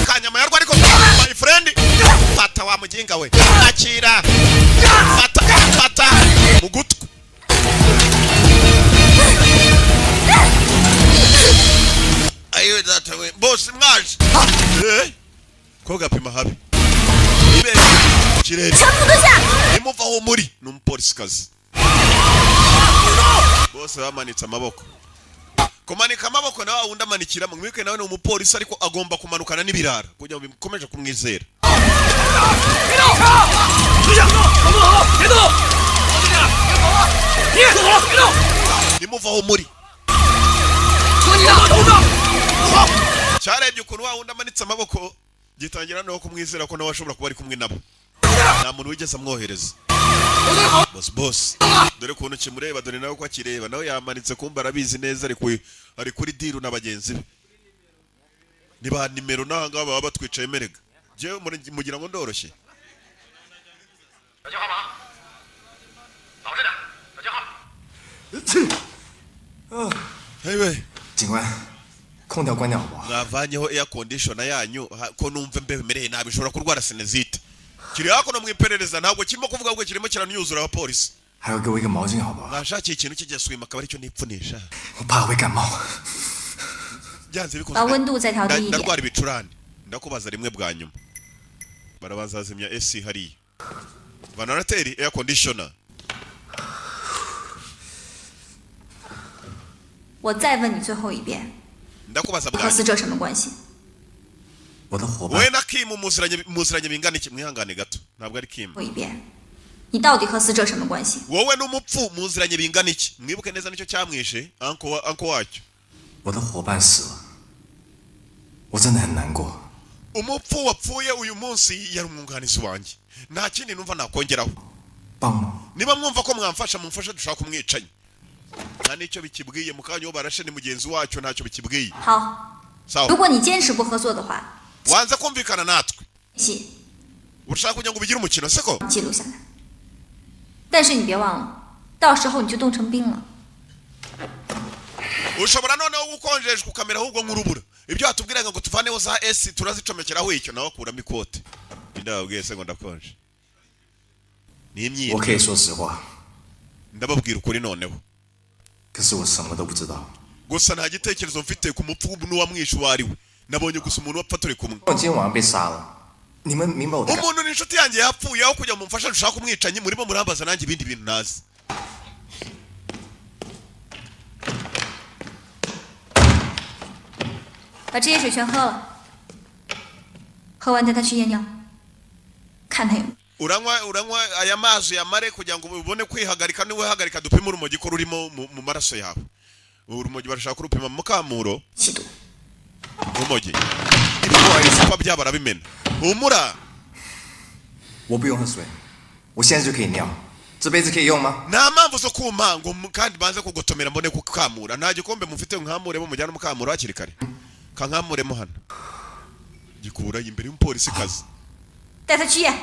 Kanyama yarwa ariko my friend fata wa mujinga we akira fata fata mugutwi. Ayo data we boss mwaje koga pima habi ibe kirere imuva aho muri ni umupolisi kazi bose bamanitse amaboko. Kumanika amaboko nawe wundi amanikira mwike nawe ni umupolisi ariko agomba kumanukana n'ibirara kugira ngo bikomeje kumwizera. Nimuva aho muri cyarebye ukuntu wa wundi amanitse amaboko gitangira no kumwizera ko nawe ashobora kuba ari kumwe nabo. Nta muntu wigeze amwohereza. Boss boss dore ukuntu kimureba dore nawe ko akireba nawe yamanitse kumba arabizi neza ari kuri diru na bagenzi be. Niba nimero nanga baba batwicaye merega. Je mugira ngo ndoroshye. Hey mwavanyeho air conditioner yanyu ko numva mbe mereye nabi bishobora kurwara sinezite. Kiri hakuno mwiperereza ntabwo kirimo kuvuga ngo kirimo kiranyuzura abapolisi. Mwashakiye ikintu kijya swima akaba aricyo nipfunisha. Byanze bikunze ndarwara ibicurane ndakubaza rimwe bwa nyuma. Barabazazimya AC hariya. Ventilateur air conditioner. 我再问你最后一遍， Ndakubaza 和 bwanyu. 死者什么关系？ 我的伙伴 Wowe na Kim muziranye bingana iki? Mwihangane gato, ntabwo ari Kim. 说一遍，你到底和死者什么关系？ Wowe n'umupfu muziranye bingana iki? Mwibuke neza nicyo cyamwishe anko wacyo. 我的伙伴死了，我真的很难过。 Umupfu wapfuye uyu munsi yari umwunganizi wanjye, nta kindi numva nakongeraho. 帮忙， Niba mwumva ko mwamfasha, mumfashe dushaka umwicanyi. Nta n'icyo bikibwiye mu kanya, uwo barashe ni mugenzi wacyo, ntacyo bikibwiye. 好，如 Sawa, 果你坚持不合作的话， wanze kumvikana natwe, 记 urashaka kugira ngo ubigire umukino siko? 记录下来。但是你别忘了，到时候你就冻成冰了。 Ushobora noneho gukonjeshwa ukamera ahubwo nk'urubura. Ibyo watubwiraga ngo tuvaneho za esi turazicomekeraho icyo, nawe akuramo ikote. Ndababwiye se ngo ndakonje? Ni 我可 imyirondoro. 以说实话， Ndababwira ukuri noneho. 可是我什么都不知道。 Gusa nta gitekerezo mfite ku mupfu n'uwamwishe uwo ari we, nabonye gusa umuntu wapfa turi kumwe. 我今天晚上被杀了，你们明白我的感 Umuntu ni inshuti yanjye yapfuye, aho kugira ngo mumfashe dushake umwicanyi murimo murambaza nanjye ibindi bintu ntazi. 把这些水全喝了，喝完带他去验尿，看他有没有。 Uranywa aya mazi yamare kugira ngo ubone kwihagarika. Niwihagarika dupime urumogi ko rurimo mu maraso yawe. Urumogi barashaka kurupima mu mukamuro. 吸毒。 Urumogi ibicupa byabo arabimena, humura. 我不用喝水，我现在就可以尿，这杯子可以用吗？ Nta mpamvu zo kuma ngo kandi banze kugotomera mbone kukamura. Nta gikombe mufite nkamuremo, mujyane umukamuro hakiri kare, kankamuremo hano. Gikura imbere y'umupolisi kazi. 带他去验。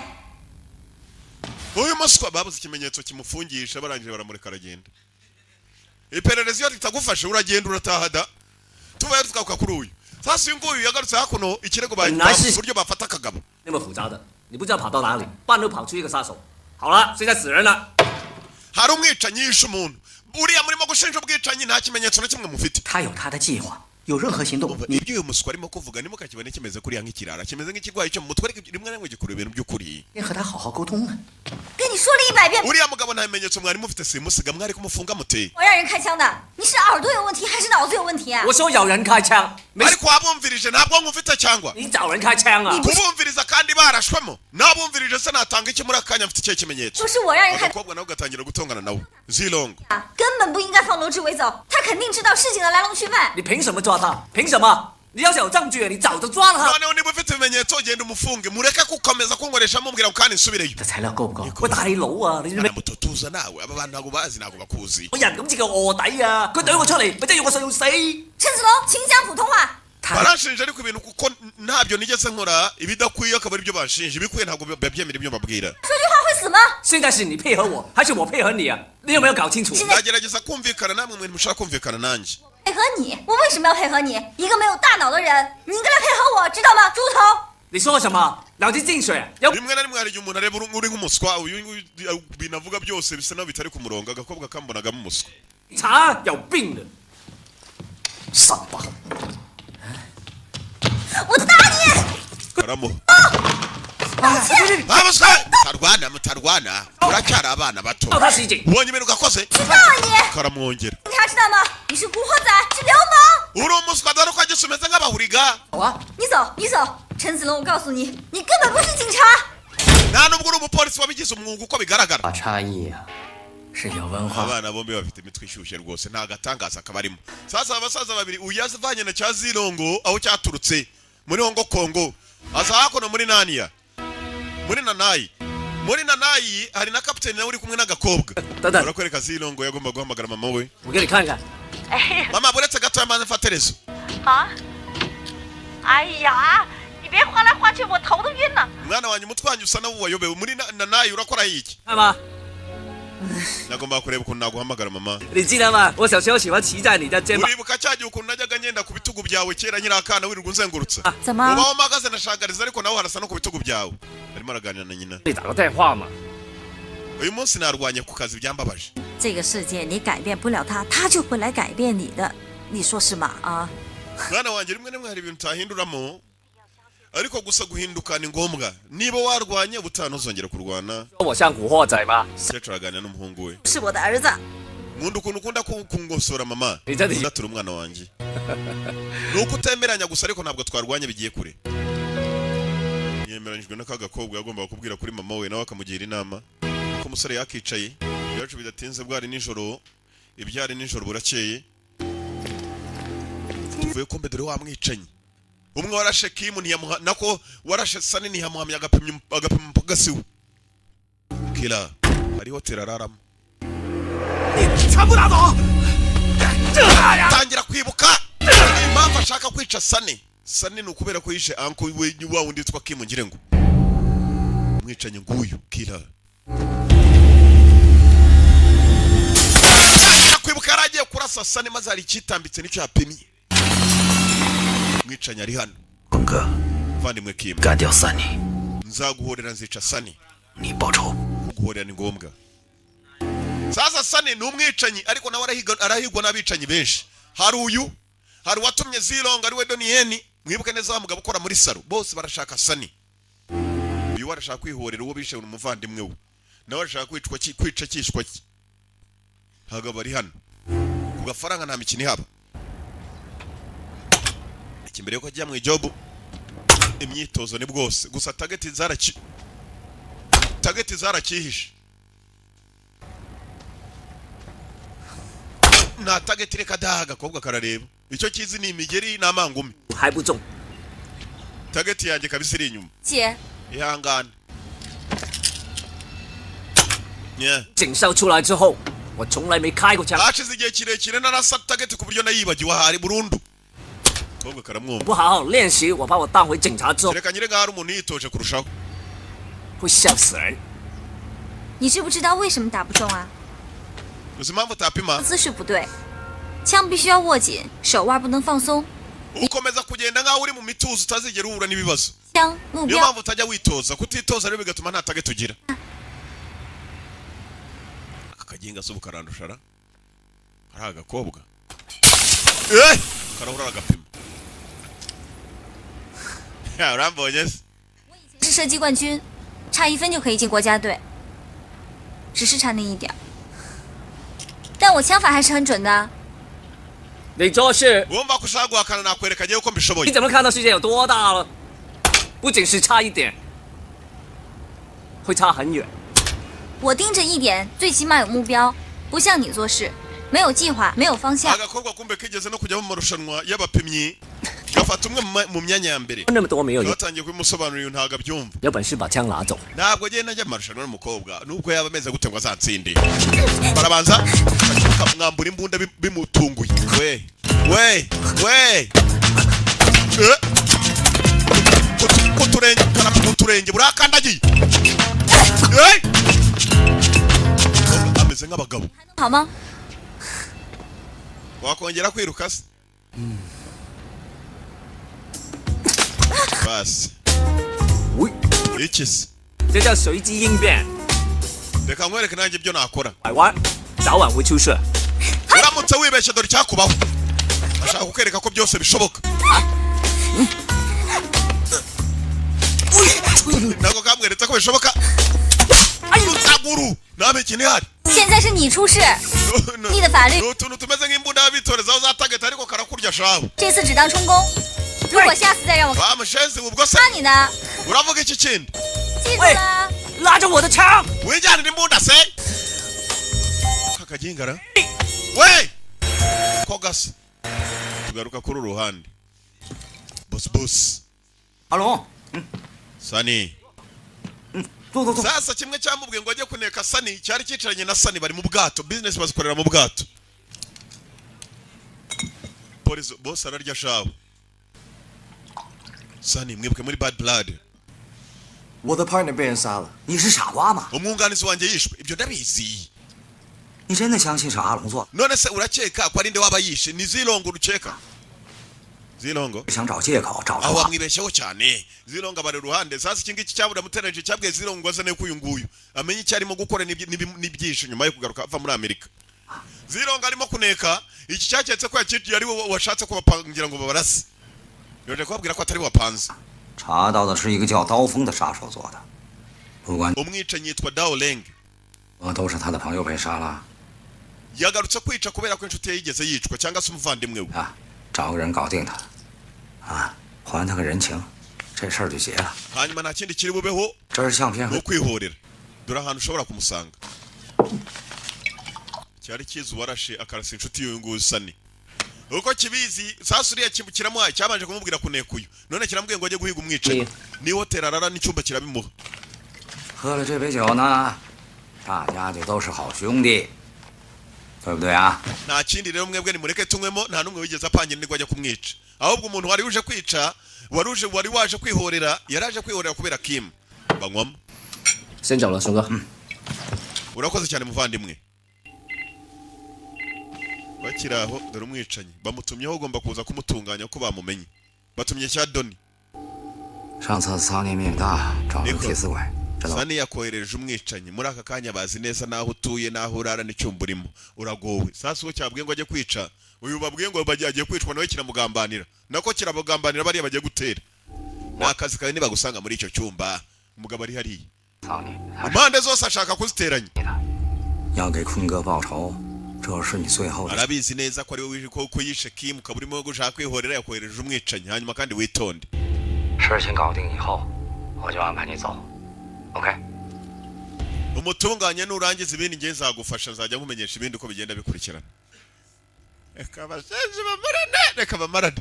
Uyu muswa babuze ikimenyetso kimufungisha, barangije baramureka aragenda. Iperereza iyo ritagufashe uragenda urataha da. Tuvayo tugaruka kuri uyu. Sasa uyu nguyu yagarutse hakuno, ikirego Nasi- uburyo bafata akagabo. 那么复杂的，你不知道跑到哪里，半路跑出一个杀手。好了，现在死人了， Hari umwicanyi yishe umuntu, uriya murimo gushinja ubwicanyi nta kimenyetso na kimwe mufite. 他有他的计划，有任何行动，你 Ibyo uyu muswa arimo kuvuga ntimukakibone kimeze kuriya nk'ikirara, kimeze nk'ikirwayi cyo mu mutwe, ariko rimwe na rimwe gikora ibintu by'ukuri. 先和他好好沟通啊。 跟你说了100遍， Uriya mugabo nta bimenyetso mwari mufite simusiga, mwari kumufunga muteye. 我让人开枪的，你是耳朵有问题还是脑子有问题啊？ 我说有人开枪，没 Ariko wabumvirije nta bwonko ufite cyangwa 你找人开枪啊？ Kubumviriza kandi barashwemo? Nabumvirije se natanga iki muri aka kanya? Mfite ikihe kimenyetso? 说是我让人开的 Agakobwa nawe gatangira gutongana nawe zilongo. 啊，根本不应该放罗志伟走，他肯定知道事情的来龙去脉。 你凭什么抓他？凭什么？你要是有证据，你早就抓了他。 Noneho niba ufite ibimenyetso genda umufunge, mureke gukomeza kunkoresha mubwira ngo kandi nsubireyo. 这材料够不够？ 喂，大佬啊，你 Mwana muto tuza nawe, aba bantu ntabwo bazi, ntabwo bakuzi. 我人咁似個卧底啊？佢懟我出嚟，咪真係要我信死？ 陈子龙，请讲普通话。 他 Baranshinja ariko ibintu kuko ntabyo nigeze nkora, ibidakwiye akaba aribyo banshinja, ibikwiye ntabwo babyemera ibyo mbabwira. 说句话会死吗？ 现在是你配合我，还是我配合你啊？你有没有搞清楚？ 现在 Ndagerageza kumvikana namwe, mwe ntimushaka kumvikana nanjye. 配合你，我为什么要配合你？一个没有大脑的人，你应该来配合我，知道吗，猪头？ 你说什么？脑筋进水？有 Rimwe na rimwe hari igihe umuntu areba uri nk'umuswa, uyu nguyu ibintu avuga byose bisa naho bitari ku murongo. Agakobwa kambonagamo umuswa. 查有病的，傻吧？ 我打你！ Karamuha. 道歉， Abaswa mutarwana, mutarwana, muracyari abana bato. 告他袭警。 Ubonye ibintu gakoze. 去告你！ Karamwongera. 警察知道吗？你是古惑仔，是流氓！ Uri umuswa, dore uko agisa umeze nk'abahuriga. 走啊！ 你走，你走！陈子龙，我告诉你，你根本不是警察。 Nta nubwo uri umupolisi wabigize umwuga uko bigaragara. 啊，差异啊，是有文化。 Abana bombi bafite imitwe ishyushye rwose, nta gatangaza kabarimo. Sasa abasaza babiri, uyu yazivanye na cya zirongo aho cyaturutse muri Hongo Kongo, aza hakuno muri naniya, muri nanayi. Muri nanayi hari na kapiteni nawe uri kumwe n'agakobwa. Dada. Barakwereka zirongo yagomba guhamagara mama we. 我给你看看， Mama, buretse gato yamaze mfaterezo. 啊！哎呀，你别晃来晃去，我头都晕了。 Mwana wanjye, umutwe wanjye usa nawo wayobewe. Muri nanayi urakora iki? 看吗？ Nagomba kureba ukuntu naguhamagara mama. 你记得吗？我小时候喜欢骑在你的肩膀。 Uribuka cya gihe ukuntu najyaga ngenda ku bitugu byawe kera nkiri akana, wirirwa unzengurutsa? 怎么 Ubaho mpagaze nashagariza, ariko nawe harasa no ku bitugu byawe. Arimo araganira na nyina. 你打个电话嘛。 Uyu munsi narwanye ku kazi, byambabaje. 这个世界你改变不了他，他就会来改变你的，你说是吗？啊， Mwana wanjye, rimwe na rimwe hari ibintu utahinduramo, ariko gusa guhinduka ni ngombwa. Niba warwanye, ubutaha ntuzongere kurwana. 说我像古惑仔吗？ Umukecuru araganira n'umuhungu we. 是我的儿子， Nkunda ukuntu ukunda kungosora mama. Ndatura umwana wanjye. Nuko utemeranya gusa ariko ntabwo twarwanye bigiye kure. Yemeranyijwe n'aka gakobwa yagombaga kubwira kuri mama we nawe akamugira inama. Ko umusore yakicaye byacu bidatinze bwari nijoro, ibyari nijoro burakeye. Tuvuye ko mbere wa mwicanyi. Umwe warashe Kim ntiyamuha nako warashe Sani ntiyamuhamya agapimya agapima pagasiwe. Kila hari hotel araramo. Tangira kwibuka impamvu ashaka kwica Sani. Sani ni ukubera ko yishe uncle we wa wundi witwa Kim ngire ngo. Mwicanyi nguyu Kila. Tangira kwibuka yaragiye kurasa Sani maze hari ikitambitse nicyo yapimye. Mwicanyi ari hano. Muvandimwe Kim. Nzaguhorera nzica Sani. Kuguhorera ni ngombwa. Sasa Sani ni umwicanyi ariko nawe arahigwa n'abicanyi benshi. Hari uyu, hari watumye Zilong ari we Donieni, mwibuke neza wa mugabo ukora muri salo. Bose barashaka Sani. Uyu arashaka kwihorera uwo bishe umuvandimwe we. Nawe arashaka kwicwa kwica kishwa. Ntago bari hano. Ku gafaranga nta mikino ihaba. Ikimbere yuko ajya mu ijob imyitozo ni bwose gusa target zarakihishe. Na target reka daha agakobwa karareba. Icyo kizi ni imigeri n'amangumi. Target yanjye kabisa iri inyuma. Ihangane. Yeah. Hashize igihe kirekire narasa target ku buryo nayibagiwe ahari burundu. Kobwa karamwumva. Reka nyire ngaho umuntu yitoje kurushaho. 你知不知道为什么打不中啊？ Uzi impamvu utapima? 姿势不对，枪必须要握紧，手腕不能放松。 Ukomeza kugenda nkaho uri mu mituzo utazigera uhura n'ibibazo. 枪目 Niyo 标 mpamvu utajya witoza, kutitoza rero bigatuma nta target ugira. Aka kaginga se ubukarandushara. Ari agakobwa. Karahura agapima. Urambonye se? 是射击冠军，差1分就可以进国家队，只是差那一点。但我枪法还是很准的。 你做事， wumva ko ushaka guhakana nakwereka agiye uko mbishoboye. 你怎么看到世界有多大了？不仅是差一点，会差很远。 我盯着一点，最起码有目标，不像你做事，没有计划，没有方向。 Agakobwa kumbe kigeze no kujya mu marushanwa y'abapimyi gafata umwe mu myanya ya mbere. Batangiye kubimusobanurira ntabwo abyumva. 有本事把枪拿走。 Ntabwo agenda ajya mu marushanwa n'umukobwa nubwo yaba ameze gute ngo azatsinde. Barabanza bakamwambura imbunda bimutunguye. We we we. Kuturenge karamuturenge burakandagiye. Ameze nk'abagabo. 好吗？ Wakongera kwiruka se? Basi. Iki se? 这叫随机应变。 Reka nkwereke nanjye ibyo nakora. 拐弯，早晚会出事。 Uramutse wibeshye dore icyakubaho. Ashaka kukwereka ko byose bishoboka. Ntabwo kamweretse ko bishoboka. Utaguru nta mikino ihari. 现在是你出事，你的法律。 Utuntu tumeze nk'imbunda y'abitorezaho za target ariko karakurya shabu. 这次只当充公，如果下次再让我 bamushenzi ubwo se 杀你呢？ Uravuga iki kindi? 记住了， 拉着我的枪， wijyanira imbunda se? Kakagingara we ko gasa. Tugaruka kuri uruhande. Boss boss. Alo. Sani. Sasa kimwe cyamubwiye ngo ajye kuneka Sani cyari cyicaranye na Sani bari mu bwato, business bazikorera mu bwato. Police boss ararya shawo. Sani mwibuke muri Bad Blood. 我的 partner 被人杀了， 你是傻瓜吗？ Umwunganizi wanjye yishwe, ibyo ndabizi. 你真的相信是阿龙做 ？None se urakeka ko ari nde waba yishe? Ni Zilongo uruceka? Zilongo 想找借口找 aho bamwibeshyeho cyane. Zilongo abari ruhande. Sasa iki ngiki cyabura mutereje cyabwiye Zilongo azane ko uyu nguyu amenye icyo arimo gukora n'ibyishe nyuma yo kugaruka ava muri Amerika. Zilongo arimo kuneka iki cyaketse ko yakiri ari washatse kubapangira ngo babarase. Yoje kubabwira ko atari wapanze. 查到的是一个叫刀锋的杀手做的，不管 umwicanyi yitwa Dao Leng， 都是他的朋友被杀了。Yagarutse kwica kubera ko inshuti ye yigeze yicwa cyangwa se umuvandimwe we. 啊，找个人搞定他，啊，还他个人情，这事儿就结了。 Hanyuma nta kindi kiri bubeho 这是相片 ni 和 ukwihorera. Dore ahantu ushobora kumusanga. Cyari kizi uwarashe akarasa inshuti y'uyu nguyu Sani. Uko kibizi sasa uriya kiramuhaye cyabanje kumubwira kuneka uyu, none kiramubwiye ngo ajye guhiga umwicanyi. Ni hoteli arara n'icyumba kirabimuha. 喝了这杯酒呢，大家就都是好兄弟，对不对啊？ Nta kindi rero mwebwe nimureke tunywemo. Nta n'umwe wigeze apangira nirwo ajya kumwica, ahubwo umuntu wari uje kwica wari uje wari waje kwihorera yaraje kwihorera kubera Kim. Banywamo. 先走了，熊哥。 Urakoze cyane muvandimwe. Bakiri aho dore umwicanyi bamutumyeho, ugomba kuza kumutunganya ko bamumenye. Batumye cya Doni. 上次桑尼命大，找了个替死鬼，知道吧？ Sani yakohereje umwicanyi muri aka kanya, bazi neza n'aho utuye n'aho urara n'icyumba urimo. Uragowe. Sasa uwo cyabwiye ngo ajye kwica uyu babwiye ngo agiye kwicwa nawe kiramugambanira, nako kiramugambanira bariya bagiye gutera. Ni akazi kawe nibagusanga muri icyo cyumba. Umugabo ari hariya 桑尼，他是 impande zose ashaka kuziteranya. 要给坤哥报仇，这是你最后的 Arabizi neza ko ari wowe ko yishe Kim, ukaba urimo gushaka kwihorera. Yakohereje umwicanyi, hanyuma kandi witonde. 事情搞定以后，我就安排你走，OK？ Umutunganye nurangiza ibindi ngiye nzagufasha, nzajya nkumenyesha ibindi uko bigenda bikurikirana. Reka abashenzi bamarane, reka bamarane.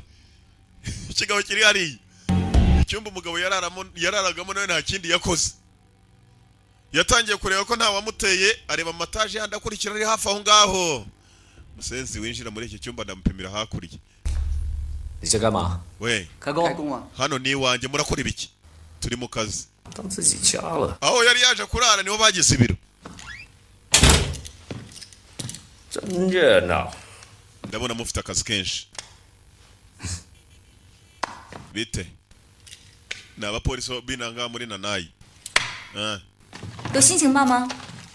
Ikigabo kiri hariya icyumba umugabo yararamo yararagamo nawe nta kindi yakoze, yatangiye kureba ko nta wamuteye, areba amataje yandi akurikira ari hafi aho ngaho. Musenzi winjira muri iki cyumba ndamupimira hakurya. 你在干嘛？ We, 开工。啊！ hano ni iwanjye, murakora ibiki? Turi mu kazi. 当自己家了， Aho yari yaje kurara niho bagize ibiro. 真热闹。 Ndabona mufite akazi kenshi. Bite? Ni abapolisi b'inanga muri Nanayi. Ah, 有新情报吗？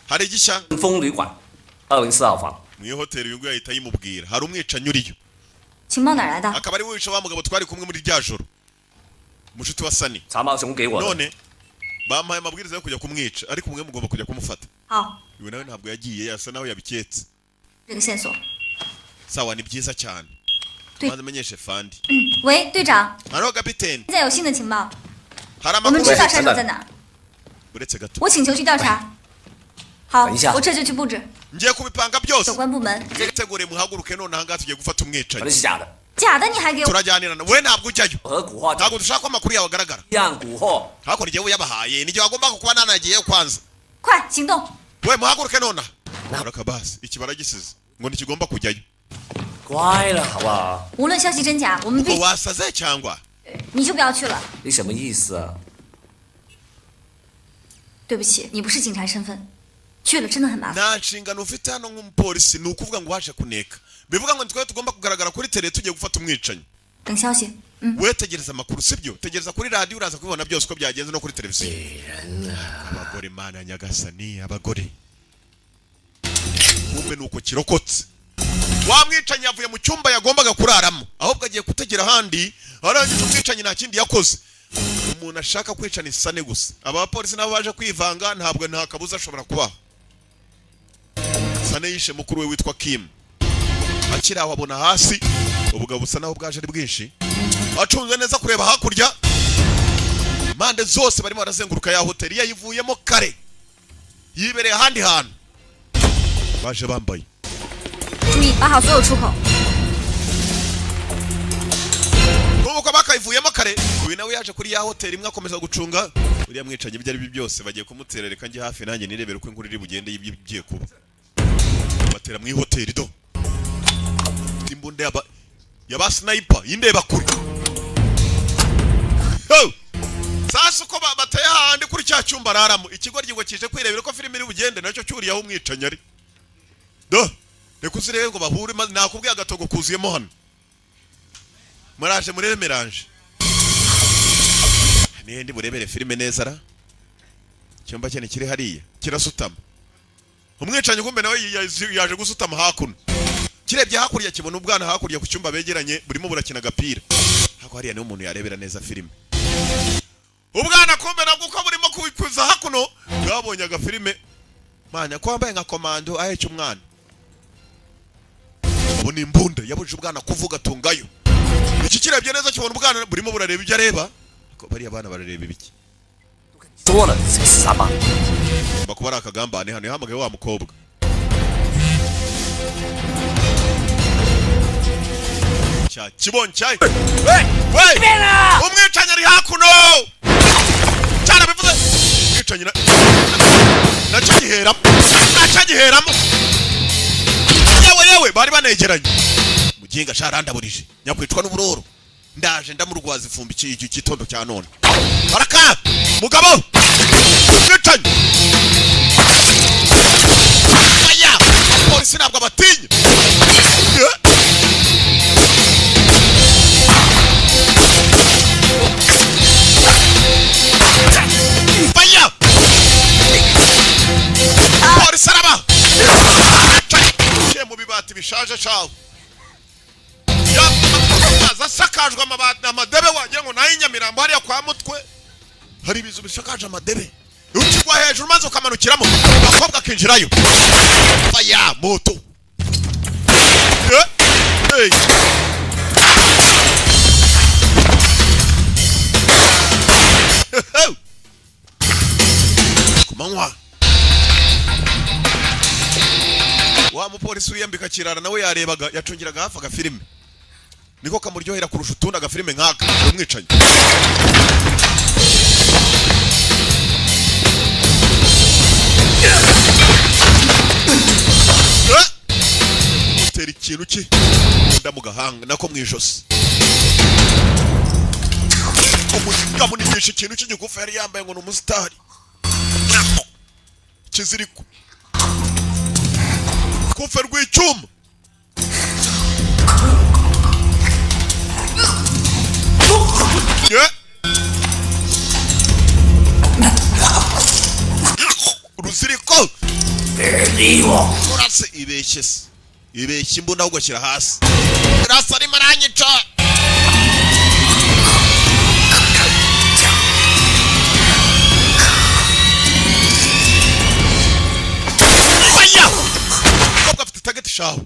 hari igishya? 风旅馆，204号房。 Mu ihoteli uyu nguyu ahita yimubwira hari umwicanyi uriyo, 情报哪儿来的？ akaba ari we wishe wa mugabo twari kumwe muri rya joro, mushuti wa Sani. 长毛熊给我的。 None bampaye amabwiriza yo kujya kumwica, ariko mwe mugomba kujya kumufata. 好， Uyu nawe ntabwo yagiye, yasa naho yabiketse. 这个线索。 Sawa, ni byiza cyane. 对 Maze menyeshe fandi. 喂，队长， Hariho kapiteni. 现在有新的情报， Hari 我们 amakuru. 知道杀手在哪儿， Uretse gato. 我请求去调查。好等一下， 我这就去布置 Ngiye kubipanga byose. 有关部门。 Tegure muhaguruke none ahangaha tugiye gufata 反 umwicanyi. 正是假的。 假的你还给我？ Turajyanirana, we ntabwo ujyayo. 和古惑 Ntabwo dushaka ko amakuru yawe agaragara. 一样蛊惑。 Hakurya igihe uyabahaye n'igihe wagombaga kuba nanagiyeyo kwanza. 快行动！ We muhaguruke nonaha. Urakabasi iki baragisize ngo ntikigomba kujyayo. 乖了，好不好？ 无论消息真假，我们 Ubwo 必 wasaze cyangwa? 你就不要去了。 你什么意思啊？ 对不起，你不是警察身份，去了真的很麻烦。 Nta nshingano ufite hano nk'umupolisi, ni ukuvuga ngo waje kuneka, bivuga ngo twe tugomba kugaragara kuri tele tugiye gufata umwicanyi. 等消息。嗯， We tegereza amakuru, sibyo? Tegereza kuri radiyo uraza kubibona byose uko byagenze no kuri televiziyo. Abagore, mana nyagasani, abagore. Kumbe nuko kirokotse. Wa mwicanyi yavuye mu cyumba yagombaga kuraramo, ahubwo agiye kutegera ahandi. Arangije umwicanyi nta kindi yakoze, umuntu ashaka kwicana isane gusa. Aba bapolisi nabo baje kwivanga, ntabwo nta kabuza ashobora kubaho. Sane yishe mukuru we witwa Kim. Akiri aho abona hasi ubugabo busa naho bwaje ari bwinshi. Acunze neza kureba hakurya impande zose, barimo barazenguruka ya hoteli yayivuyemo kare, yibereye ahandi hantu baje bambaye. 注意把好所有出口。 Nuko bakayivuyemo kare, uyu nawe yaje kuri ya hoteli imwe akomeza gucunga uriya mwicanyi. Ibyo ari byo byose bagiye kumutera, reka njye hafi nanjye nirebere uko inkuru iri bugende y'ibigiye kuba. Batera mu ihoteli do imbunda yaba yaba sniper y'indeba kure. Ho! Sasa uko bateye ahandi kuri cya cyumba araramo, ikigoryi ngo kije kwirebera uko filime iri bugende, nacyo cyuriyeho umwicanyi ari do. Reka uzirebe ngo bahure maze nakubwiye agatogo kuzuyemo hano. Muraje murebe meranje nihe ndi burebere filime neza ra. Icyumba cyane kiri hariya kirasutama. Umwicanyi kumbe nawe yaje gusutama hakuno. Kirebye hakurya kibona ubwana hakurya ku cyumba begeranye burimo burakina agapira. Hako hariya niho umuntu yarebera neza filime. Ubwana kumbe nabwo uko burimo kubikuza hakuno bwabonye agafilime. Manya ko wambaye nka komando ahetse umwana. Abona imbunda yabujije ubwana kuvuga tungayo. Iki kirebye neza kibona ubwana burimo burareba ibyo areba. Ko bariya bana barareba ibiki? 说了谁是傻吧？ Bakuba ari akagambane hano yahamagaye wa mukobwa. Cya kibonye cyayi. Hey, hey! Umwicanyi ari hakuno. Cyarabivuze. Umwicanyi nacyo giheramo. Nacyo giheramo. Yewe yewe bari banegeranye. Muginga sharandaburije. Nyakwicwa n'uburoro. Ndaje ndamurwaza ifumbi iki gitondo cya none. Baraka! Mugabo! Umwicanyi! Aya! Polisi ntabwo abatinya. Fire! Polisi araba! Mu bibati bishaje shaho. Asakajwe amabati amadebe wagira ngo nayo Nyamirambo hariya kwa Mutwe. Hari ibizu bishakaje amadebe. Ukigwa hejuru maze ukamanukiramo. Abakobwa akinjirayo. Fire moto. Hey. Kumanywa. Wa mupolisi wiyambika kirara nawe yarebaga yacungiraga hafi agafilime. Niko kamuryohera kurusha utundi agafilime nkaka umwicanyi. Utera ikintu ki ndamugahanga nako mwijosi. Umugamunigisha ikintu cy'igigufa yari yambaye ngo ni umusitari. Kiziriko. Kufe rw'icyuma. Uruziriko. Urase ibeshye se. Ibeshye imbunda ahubwo ashyira hasi. Urasa arimo aranyica. Fire! Umukobwa afite target shaho.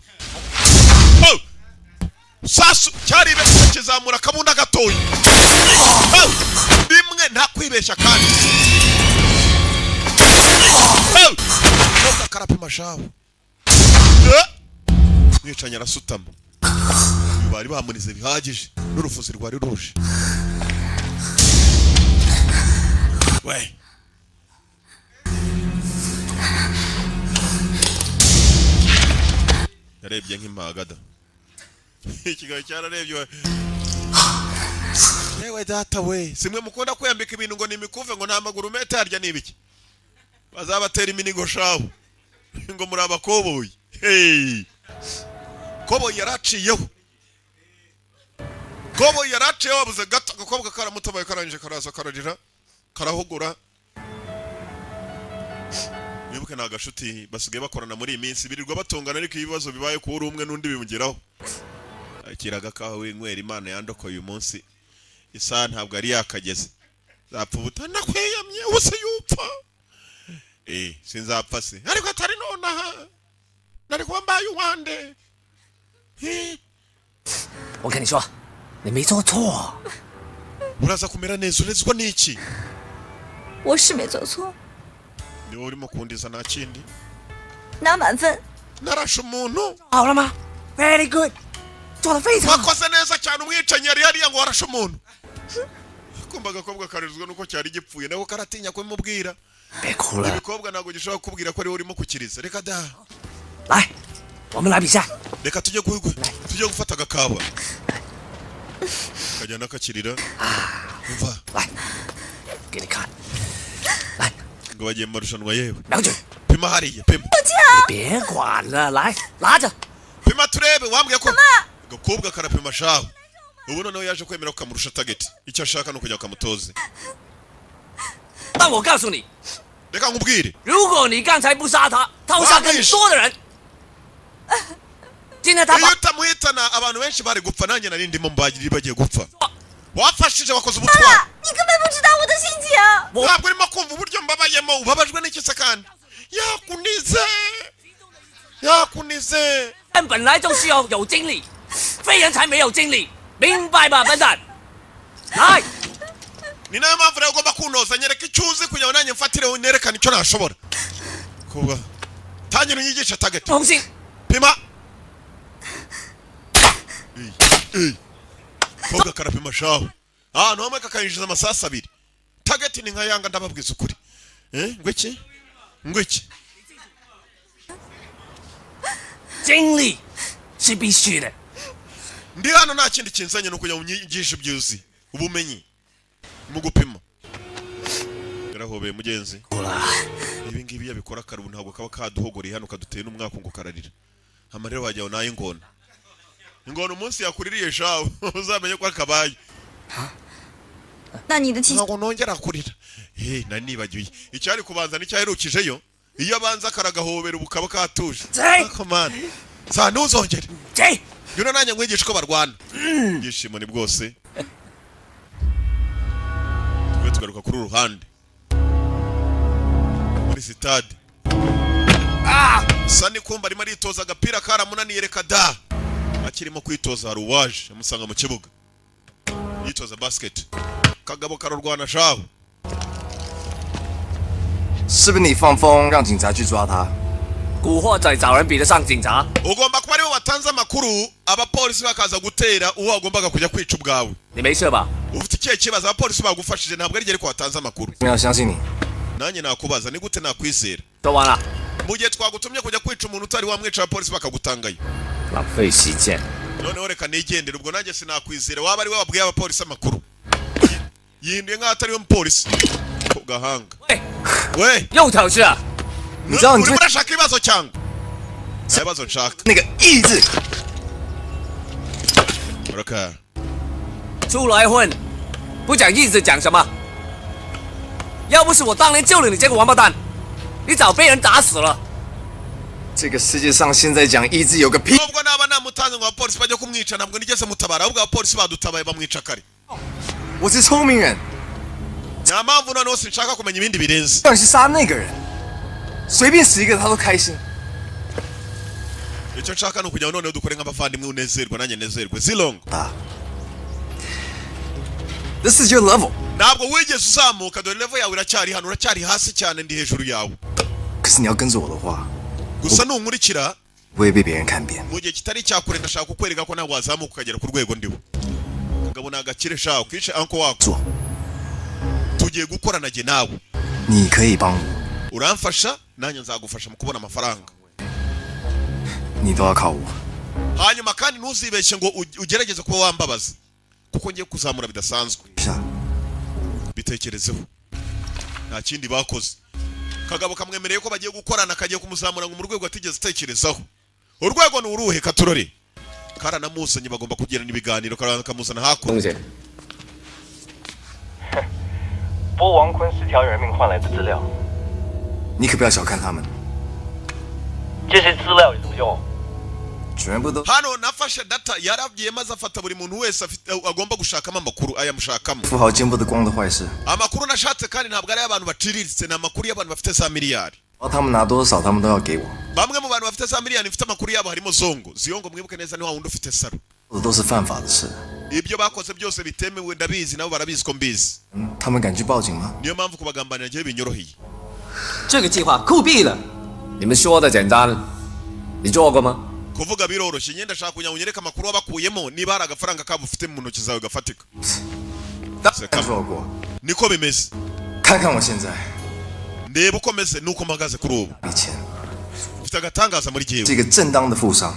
Sasu cyari ibeshye kizamura akabunda gatoya. Rimwe nta kwibeshya kandi. Umukobwa karapima shaho. Mwicanyi arasutama. Bari bamunize bihagije n'urufuzi rwari ruje. We. Yarebye nk'impagada. Ikigaye cyararebye. Yewe data we, simwe mukunda kwiyambika ibintu ngo ni imikufe ngo nta maguru meta harya nibiki. Bazabatera iminigo shaho. Ngo muri abakoboyi. Hey. Koboyi yaraciyeho. Koboyi yaraciyeho abuze gato agakobwa karamutabaye karangije karaza kararira karahugura. Wibuke na agashuti basigaye bakorana muri iyi minsi birirwa batongana ariko ibibazo bibaye ku uri umwe n'undi bimugeraho. Akiraga kaho winywera Imana yandokoye uyu munsi. Isaha ntabwo ari yakageze. Zapfa ubutana kweyamye ubuse yupfa. Sinzapfa se. Ariko atari nonaha. Nari kuba mbaye uwande. 我跟你说，你没做错。 Uraza kumera neza urezwa n'iki? 我是没做错。 Ni wowe urimo kundiza nta kindi. 拿满分。 Narashe umuntu. 好了吗？Very good. 做得非常好。 Wakoze neza cyane umwicanyi yari hariya ngo warashe umuntu. Kumva agakobwa karizwa nuko cyari gipfuye nako karatinya kubimubwira. 别哭了。 Ibikobwa ntabwo gishobora kukubwira ko ari wowe urimo kukiriza. Reka da. 来，我们来比赛。 Reka tujye tujye gufata agakawa. Kajyana kakirira. Umva. 来，给你看。 Ngo bagiye mu marushanwa yewe. 瞄准。 Pima hariya, pima. 你别管了，来，拿着。 Pima turebe, wambwiye ko agakobwa karapima shaho. Ubu noneho yaje kwemera kukamurusha target. Icyo ashaka ni ukujya kamutoze. 但我告诉你， Reka nkubwire. 如果你刚才不杀他，他会杀更多的人。今天他 Iyo utamuhitana abantu benshi bari gupfa nanjye nari ndimo mbagiri bagiye gupfa. Wafashije wakoze ubutwari. 你根本不知道我的心情。 Ntabwo urimo kumva uburyo mbabayemo ubabajwe n'iki se kandi? Yakunize. Yakunize. 但本来就是要有精力，废人才没有精力，明白吧，笨蛋？来， Ni nayo mpamvu rero ugomba kuntoza, nyereka icyo uzi kugira ngo nanjye mfatireho nerekane icyo nashobora. Kuba tangira unyigishe target. 红心， Pima. Ey, ey. Koga karapima shaho. Ahantu hamwe kakayinjiza amasasu abiri. Target ni nka yanga, ndababwiza ukuri. Eh, ngwiki? Ngwiki? 精力是必须的。 Ndi hano nta kindi kinzanye, ni ukugira ngo unyigishe ibyo uzi. Ubumenyi mu gupima. Yarahobeye mugenzi. Ibi ngibi iyo abikora kare, ubu ntabwo kaba kaduhogoreye hano kaduteye n'umwaka ngo kararira. Amarira wajyaho n'ay'ingona. Ingona umunsi yakuririye shawe, uzamenye ko akabaye. 那你的气 Ntabwo nongera kurira. Eh, nari nibagiwe. Icyari kubanza n'icyaherukijeyo. Iyo abanza karagahobera ubu kaba katuje. Ariko man. Sa ntuzongere. 谁？ Ngwino nanjye nkwigishe uko barwana. Ibyishimo ni bwose. Twe tugaruka kuri uru ruhande. Muri sitade. Sani kumba arimo aritoza, agapira karamunaniye, reka da. Akirimo kwitoza hari uwaje amusanga mu kibuga. Yitoza basket. Kagabo kararwana shaho. 是不是你放风让警察去抓他？ 古惑仔找人比得上警察？ Ugomba kuba ariwe watanze amakuru, abapolisi bakaza gutera uwo wagombaga kujya kwica ubwawe. 你没事吧？ Ufite ikihe kibazo? Abapolisi bagufashije, ntabwo ari ariko watanze amakuru. 要相信你？ Nanjye nakubaza, ni gute nakwizera 说完了， mu gihe twagutumye kujya kwica umuntu utari wamwica, abapolisi bakagutangayo? 浪费时间。 Noneho reka nigendere, ubwo nanjye sinakwizera waba ari we wabwiye abapolisi amakuru. Yihinduye nk'aho atari we mupolisi ku gahanga. 喂， We. 又挑事啊！ 你知道你 Urimo 最 urashaka ibibazo cyangwa nta bibazo nshaka? 那个义字， Uraka. 出来混，不讲义字讲什么？要不是我当年救了你这个王八蛋，你早被人打死了。 这个世界上现在讲义字有个屁！ Nubwo naba namutanze ngo abapolisi bajye kumwica, ntabwo nigeze mutabara, ahubwo abapolisi badutabaye bamwica kare. 我是聪明人， Nta mpamvu noneho sinshaka kumenya ibindi birenze. 让你去杀那个人，随便死一个他都开心。 Icyo nshaka ni ukugira ngo noneho dukore nk'abavandimwe, unezerwa nanjye nezerwe, Zilongo. 啊， This is your level， Ntabwo wigeze uzamuka, dore level yawe iracyari hano, uracyari hasi cyane, ndi hejuru yawe. 可是你要跟着我的话， Gusa nunkurikira, 不会被别人看扁。 mu gihe kitari icyakure ndashaka kukwereka ko nawe wazamuka ukagera ku rwego ndiho. Kagabo ni agakire shaho kishe uncle wako. 做， Tugiye gukorana jye nawe. 你可以帮我， Uramfasha nanjye nzagufasha mu kubona amafaranga. 你都要靠我。 Hanyuma kandi ntuzibeshye ngo ugerageze kuba wambabaza, kuko ngiye kuzamura bidasanzwe. 是啊， Bitekerezeho. Nta kindi bakoze, kagabo kamwemereye ko bagiye gukorana, kagiye kumuzamura ngo mu rwego atigeze atekerezaho. Urwego ni uruhe? Katurore karanamuzanye, bagomba kugirana ibiganiro, kamuzana hakuno. 东西， 波王坤10条人命换来的资料， 你可不要小看他们， 这些资料有什么用？ 全部都 Hano nafashe data, yarabwiye maze afata buri muntu wese afite agomba gushakamo amakuru, ayamushakamo. 富豪见不得光的坏事， Amakuru nashatse kandi ntabwo ari ay'abantu baciriritse, ni amakuru y'abantu bafite za miliyari. 然后他们拿多少，他们都要给我， Bamwe mu bantu bafite za miliyari mfite amakuru yabo harimo Zongo Ziyongo, mwibuke neza, ni wa wundi ufite saro. 做的都是犯法的事。 Ibyo bakoze byose bitemewe ndabizi, nabo barabizi ko mbizi. 嗯，他们敢去报警吗？ Niyo mpamvu kubagambanira ngewe binyoroheye. 这个计划酷毙了。 你们说的简单，你做过吗？ Kuvuga biroroshye, ngenda ndashaka kugira ngo unyereke amakuru wabakuyemo, niba hari agafaranga kabo ufite mu ntoki zawe gafatika. 当然做过， Niko bimeze. 看看我现在， Ndeba uko meze nuko mpagaze kuri ubu. 以前 Mfite agatangaza muri 是 jyewe. 一个正当的富商，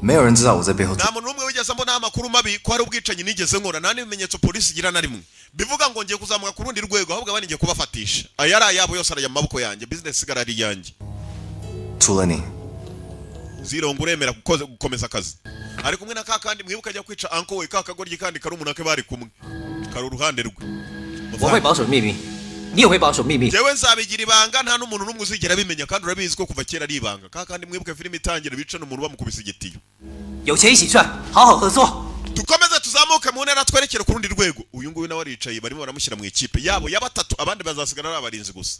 没有人知道我在背后做 Nta muntu n'umwe wigeze mbona amakuru mabi ko hari ubwicanyi nigeze nkora, nta n'ibimenyetso polisi igira na rimwe bivuga ngo ngiye kuzamuka ku rundi rwego, ahubwo abandi ngiye kubafatisha, aya ari ayabo yose arajya mu maboko yanjye, business isigara ari iyanjye. 除了你， Zirongo, uremera gukomeza akazi? Ari kumwe na kakandi mwibuka ajya kwica uncle we, ka kagoryi kandi kari umunake bari kumwe, kari uruhande rwe. 我会保守秘密，你也会保守秘密。 Jewe nzabigira ibanga, nta n'umuntu n'umwe uzigera abimenya, kandi urabizi ko kuva kera ari ibanga. Ka kandi mwibuke filime itangira bicana umuntu bamukubise igitiyo. 有钱一起赚，好好合作。 Dukomeze tuzamuke mu ntera, twerekere ku rundi rwego. Uyu nguyu nawe aricaye, barimo baramushyira mu ikipe yabo ya batatu, abandi bazasigara ari abarinzi gusa.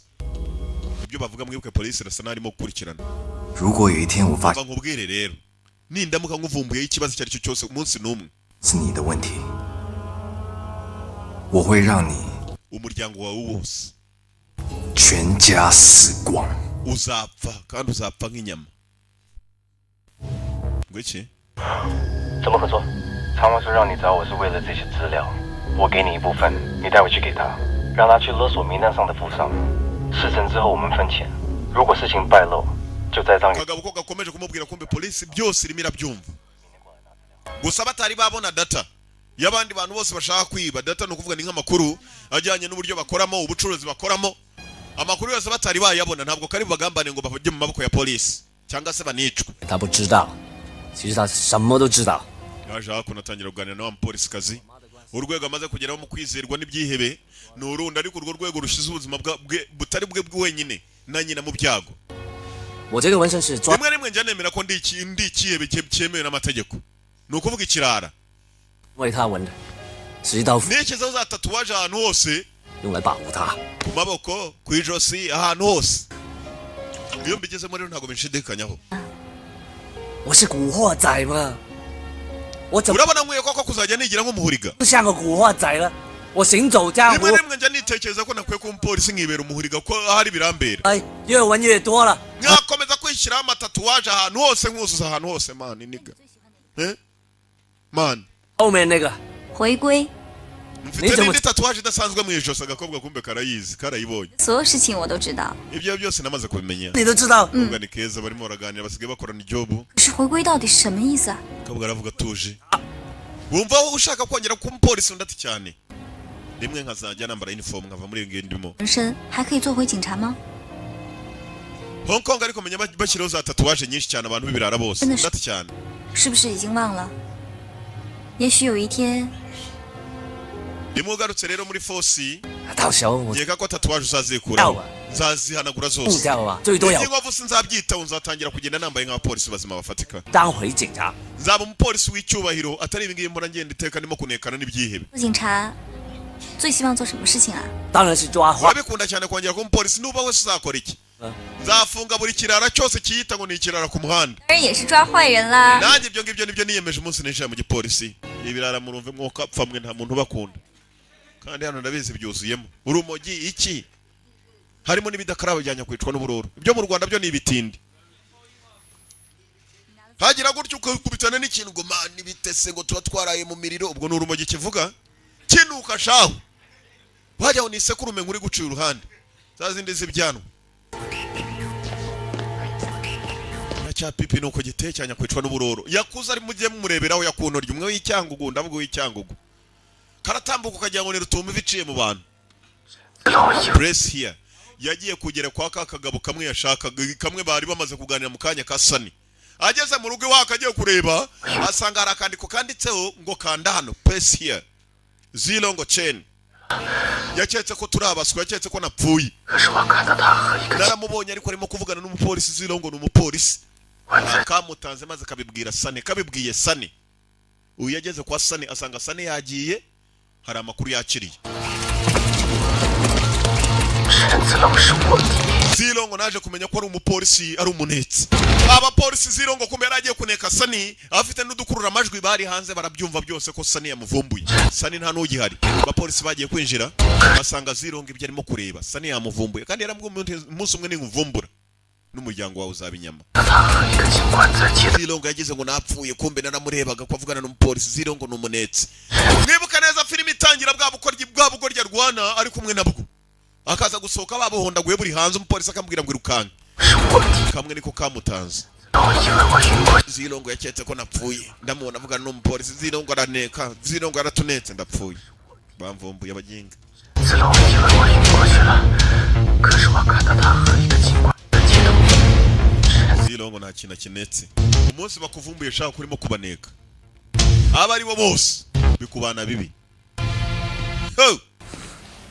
Ibyo bavuga mwibuke polisi irasa n'aho irimo gukurikirana. 如果有一天我发 Mva nkubwire rero, Nindamuka nkuvumbuyeho ikibazo icyo ari cyo cyose umunsi n'umwe, 是你的问题，我会让你 umuryango wawe wose 全家死光。 Uzapfa kandi uzapfa nk'inyama. Ngo iki? 怎么合作？长毛说让你找我是为了这些资料，我给你一部分，你带回去给他，让他去勒索名单上的富商。事成之后我们分钱，如果事情败露，就栽赃给 Kagabo ko gakomeje kumubwira, kumbe polisi byose irimo irabyumva, gusa batari babona data y'abandi bantu bose bashaka kwiba. Data ni ukuvuga ni nk'amakuru ajyanye n'uburyo bakoramo ubucuruzi, bakoramo amakuru yose batari bayabona, ntabwo kari bubagambane ngo bajye mu maboko ya polisi cyangwa se banicwe. 他不知道，其实他什么都知道。 Yaje hakuno atangira kuganira na wa mupolisikazi. Urwego amaze kugeraho mu kwizerwa n'ibyihebe ni urundi, ariko urwo rwego rushize ubuzima bwe butari bwe wenyine na nyina mu byago. 我这个纹身是专 Rimwe rimwe njya nemera ko ndi ikihebe cyemewe n'amategeko, ni ukuvuga ikirara. 为他纹的，是一道符， Nishyizeho za tatouage ahantu hose, 用来保护他。 ku maboko, ku ijosi, ahantu hose. Iyo mbigezemo rero ntabwo binshidikanyaho. 我是古惑仔嘛，我怎么 Urabona nkwiye koko kuzajya nigira nk'umuhuriga? 不像个古惑仔了？我行走江湖 Rimwe，rimwe njya nitekereza ko nakwiye kuba umupolisi nkibera umuhuriga, ko ahari birambera. 哎，越纹越多了。 Mwakomeza kwishyiraho amatatouage ahantu hose, nkuzuza ahantu hose, man nigga, eh man. 后面那个 回归， Mfite n'indi tatouage idasanzwe mu ijosi. Agakobwa kumbe karayizi, karayibonye. 所有事情我都知道。 Ibyo byose namaze kubimenya. 你都知道。 Ubwo ni keza, barimo baraganira, basigaye bakorana ijob. 可是回归到底是什么意思啊？ Akabwa aravuga atuje, wumva wowe ushaka kongera kuba umupolisi? Undi ati cyane, rimwe nkazajya nambara uniform nkava muri iyo ngiyo ndimo. 纹身还可以做回警察吗？ Hong Kong ariko menya bashyiraho za tatouage nyinshi cyane abantu b'ibirara bose.真的是 Undi ati cyane. 是不是已经忘了？也许有一天， Rimwe ugarutse rero muri force, 到时候我 nkeka ko tatouage uzazikuraho, nzazihanagura 弄 zose. 掉啊，最多也 Iby'inkovu sinzabyitaho, nzatangira kugenda nambaye nk'abapolisi bazima bafatika. 当回警察。 Nzaba umupolisi w'icyubahiro, atari ibi ngibi mbona ngenda iteka ndimo kunekana n'ibyihebe. 做警察最希望做什么事情啊？ 当然是抓坏。 Urabikunda cyane kongera kuba umupolisi, nuba wese uzakora iki? Nzafunga buri kirara cyose kiyita ngo ni ikirara ku muhanda. 当然也是抓坏人啦。 Nanjye ibyo ngibyo nibyo niyemeje umunsi ninjira mu gipolisi. Ibirara murumve mwuka pfa mwe, nta muntu ubakunda, kandi hano ndabizi byuzuyemo urumogi, iki, harimo n'ibidakaraba bya nyakwicwa n'ubururu. Ibyo mu Rwanda byo ni ibitindi, hagira gutyo ukubitana n'ikintu ngo man bitese, ngo tuba twaraye mu miriro. Ubwo ni urumogi kivuga kinuka shahu, wajya ngo ni isekurume nkuri guciye uruhande, za zindi z'ibyanwa na cya pipi nuko giteye cya nyakwicwa n'uburoro. Yakuze ari mujye mumureberaho yakuntorya umwe w'icyangugu, ndavuga w'icyangugu, karatambuka ukagira ngo ni rutumva iciye mu bantu. Press here. Yagiye kugera kwa ka kagabo kamwe yashakaga, kamwe bari bamaze kuganira mu kanya ka Sani. Ageze mu rugo iwaka agiye kureba, asanga hari akandiko kanditseho ngo kanda hano, press here, Zilongo Chen. Yaketse ko turi abaswa, yaketse ko napfuye. 可是我看到他和一个 Naramubonye ariko arimo kuvugana n'umupolisi. Zilongo ni umupolisi kamutanze, maze kabibwira Sani. Kabibwiye Sani, uyu yageze kwa Sani asanga Sani yagiye, hari amakuru yakiriye. 陈子龙是卧底， Zilongo naje kumenya ko ari umupolisi, ari umunetsi. Abapolisi Zilongo kumbe yari agiye kuneka Sani, afite n'udukurura amajwi, bari hanze barabyumva byose ko Sani yamuvumbuye. Sani nta n'ugihari, abapolisi bagiye kwinjira basanga Zilongo ibyo arimo kureba, Sani yamuvumbuye, kandi yaramubwiye umunsi umwe ninkuvumbura n'umuryango wawe uzaba inyama. 他和一个警官在街 Zilongo yagize ngo napfuye, kumbe naramurebaga ko avugana n'umupolisi. Zilongo ni umunetsi. Mwibuka neza filime itangira, bwa bukoryi, bwa bugoryi arwana ari kumwe nabwo, akaza gusohoka babuhondaguye buri hanze, umupolisi akamubwira ngo irukanke. 是卧底， Kamwe niko kamutanze. 我以为我晕过去， Zilongo yaketse ko napfuye, ndamubona avugana n'umupolisi. Zilongo araneka, Zilongo aratunetse, ndapfuye, bamvumbuye abaginga. 子龙以为我晕过去了，可是我看到他和一个警官在街头。 Zilongo nta kintu akinetse. Umunsi bakuvumbuye shaka urimo kubaneka, aba ari bo bose bikubana bibi. Ho!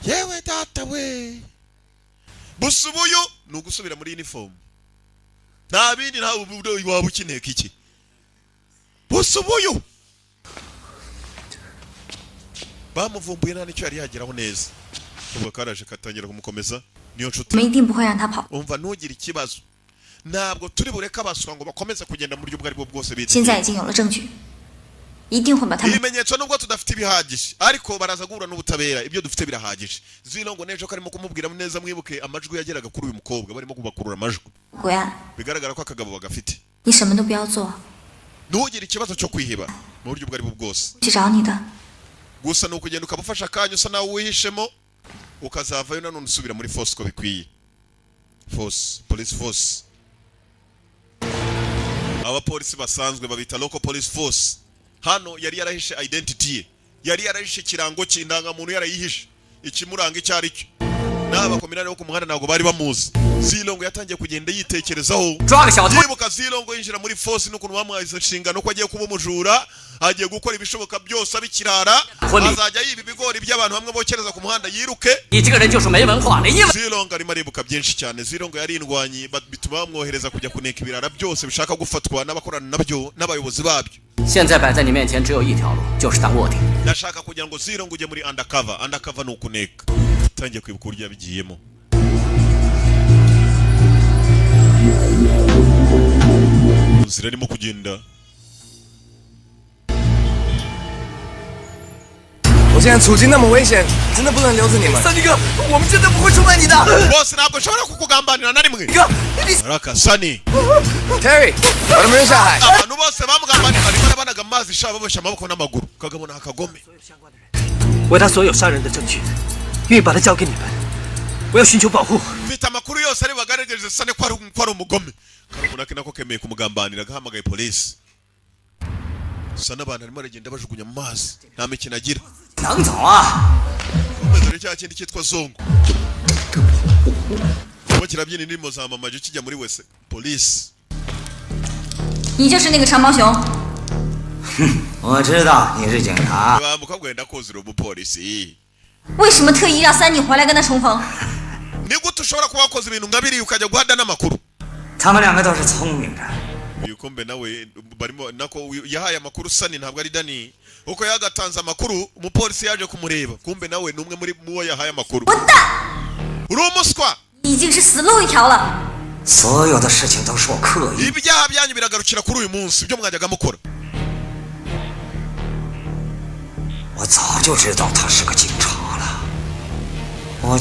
Yewe data we, busubuyu ni ugusubira muri uniform, nta bindi, nta waba ukineka iki busubuyu. Bamuvumbuye nta nicyo yari yageraho neza, ubwo karaje katangira kumukomeza, niyo 我 nshuti. 们一定不会让他跑。 Umva, ntugire ikibazo, Ntabwo turi bureke abaswa ngo bakomeze kugenda mu buryo ubwo aribwo bwose. 现在 Biteguye 已经有了证据，一定会把他们 ibimenyetso, nubwo tudafite ibihagije, ariko baraza guhura n'ubutabera. Ibyo dufite birahagije. Zino ngo n'ejo karimo kumubwira neza. Mwibuke amajwi yageraga kuri uyu mukobwa, barimo kubakurura amajwi. 归案。 Bigaragara ko akagabo bagafite. 你什么都不要做， Ntugire ikibazo cyo kwiheba mu buryo ubwo aribwo bwose. 去找你的。 Gusa ni ukugenda ukabufasha akanya usa nawe wihishemo, ukazavayo nanone usubira muri force uko bikwiye. Force, police force, abapolisi basanzwe babita local police force. Hano yari yarahishe identity ye, yari yarahishe ikirango cy'indangamuntu, yarayihishe ikimuranga icyo ari cyo. N'abakominari bo ku muhanda ntabwo bari bamuzi. Zilongo yatangiye kugenda yitekerezaho, yibuka Zilongo yinjira muri force n'ukuntu bamuhaye izo nshingano, ko agiye kuba umujura, agiye gukora ibishoboka byose abikirara, azajya yiba ibigori by'abantu bamwe bokereza ku muhanda yiruke. 你这个人就是没文化，连英文 Zilongo arimo aribuka byinshi cyane. Zilongo yari indwanyi, bituma bamwohereza kujya kuneka ibirara byose bishaka gufatwa n'abakorana nabyo n'abayobozi babyo. 现在摆在你面前只有一条路，就是当卧底。 Ndashaka kugira ngo Zilongo ujye muri undercover. Undercover ni ukuneka. Tangiye kwibuka uburyo yabigiyemo mu nzira arimo kugenda. 我现在处境那么危险，真的不能留着你们。三哥，我们真的不会出卖你的。 Bose, ntabwo nshobora kukugambanira na rimwe. Raka Sani. Terry，把他们扔下海。 Abantu bose bamugambanira, arimo arabanaga amazi sha, baboshye amaboko n'amaguru. Kagabo ni akagome. 我他所有杀人的证据，愿意把他交给你们。我要寻求保护。 Mfite amakuru yose ari bagaragaje Sani ko ari umugome. Karumuna ke nako kemeye kumugambanira, gahamagaye polisi. Sani abantu arimo aragenda bajugunya mu mazi, nta mikino agira. 能走啊？ Dore cya kindi cyitwa Zongo kuba kirabyina indirimbo za Mama G kijya muri wese polisi. 你就是那个长毛熊。 我知道你是警察。 Wa mukobwa, wenda kuzira umupolisi. 为什么特意让三妮回来跟他重逢？ Ni gute ushobora kuba wakoze ibintu nka biriya ukajya guhada n'amakuru? 他们两个都是聪明人。 Uyu kumbe nawe barimo nako yahaye amakuru Sani, ntabwo ari Dani, uko yagatanze amakuru umupolisi yaje kumureba, kumbe nawe ni umwe muri muwo yahaye amakuru. Uri umuswa. 已经是死路一条了。 所有的事情都是我刻意。 Ibyaha byanyu biragarukira kuri uyu munsi, ibyo mwajyaga mukora. 我早就知道他是个警察了。我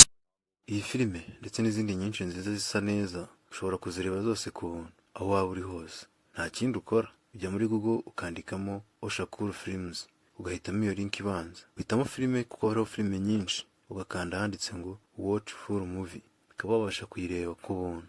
Iyi filime ndetse n'izindi nyinshi nziza zisa neza ushobora kuzireba zose ku buntu aho waba uri hose. Nta kindi ukora, ujya muri Google ukandikamo Oshakuru Films, ugahitamo iyo link ibanza, uhitamo filime kuko hariho filime nyinshi, ugakanda ahanditse ngo "Watch full movie", ukaba wabasha kuyireba ku buntu.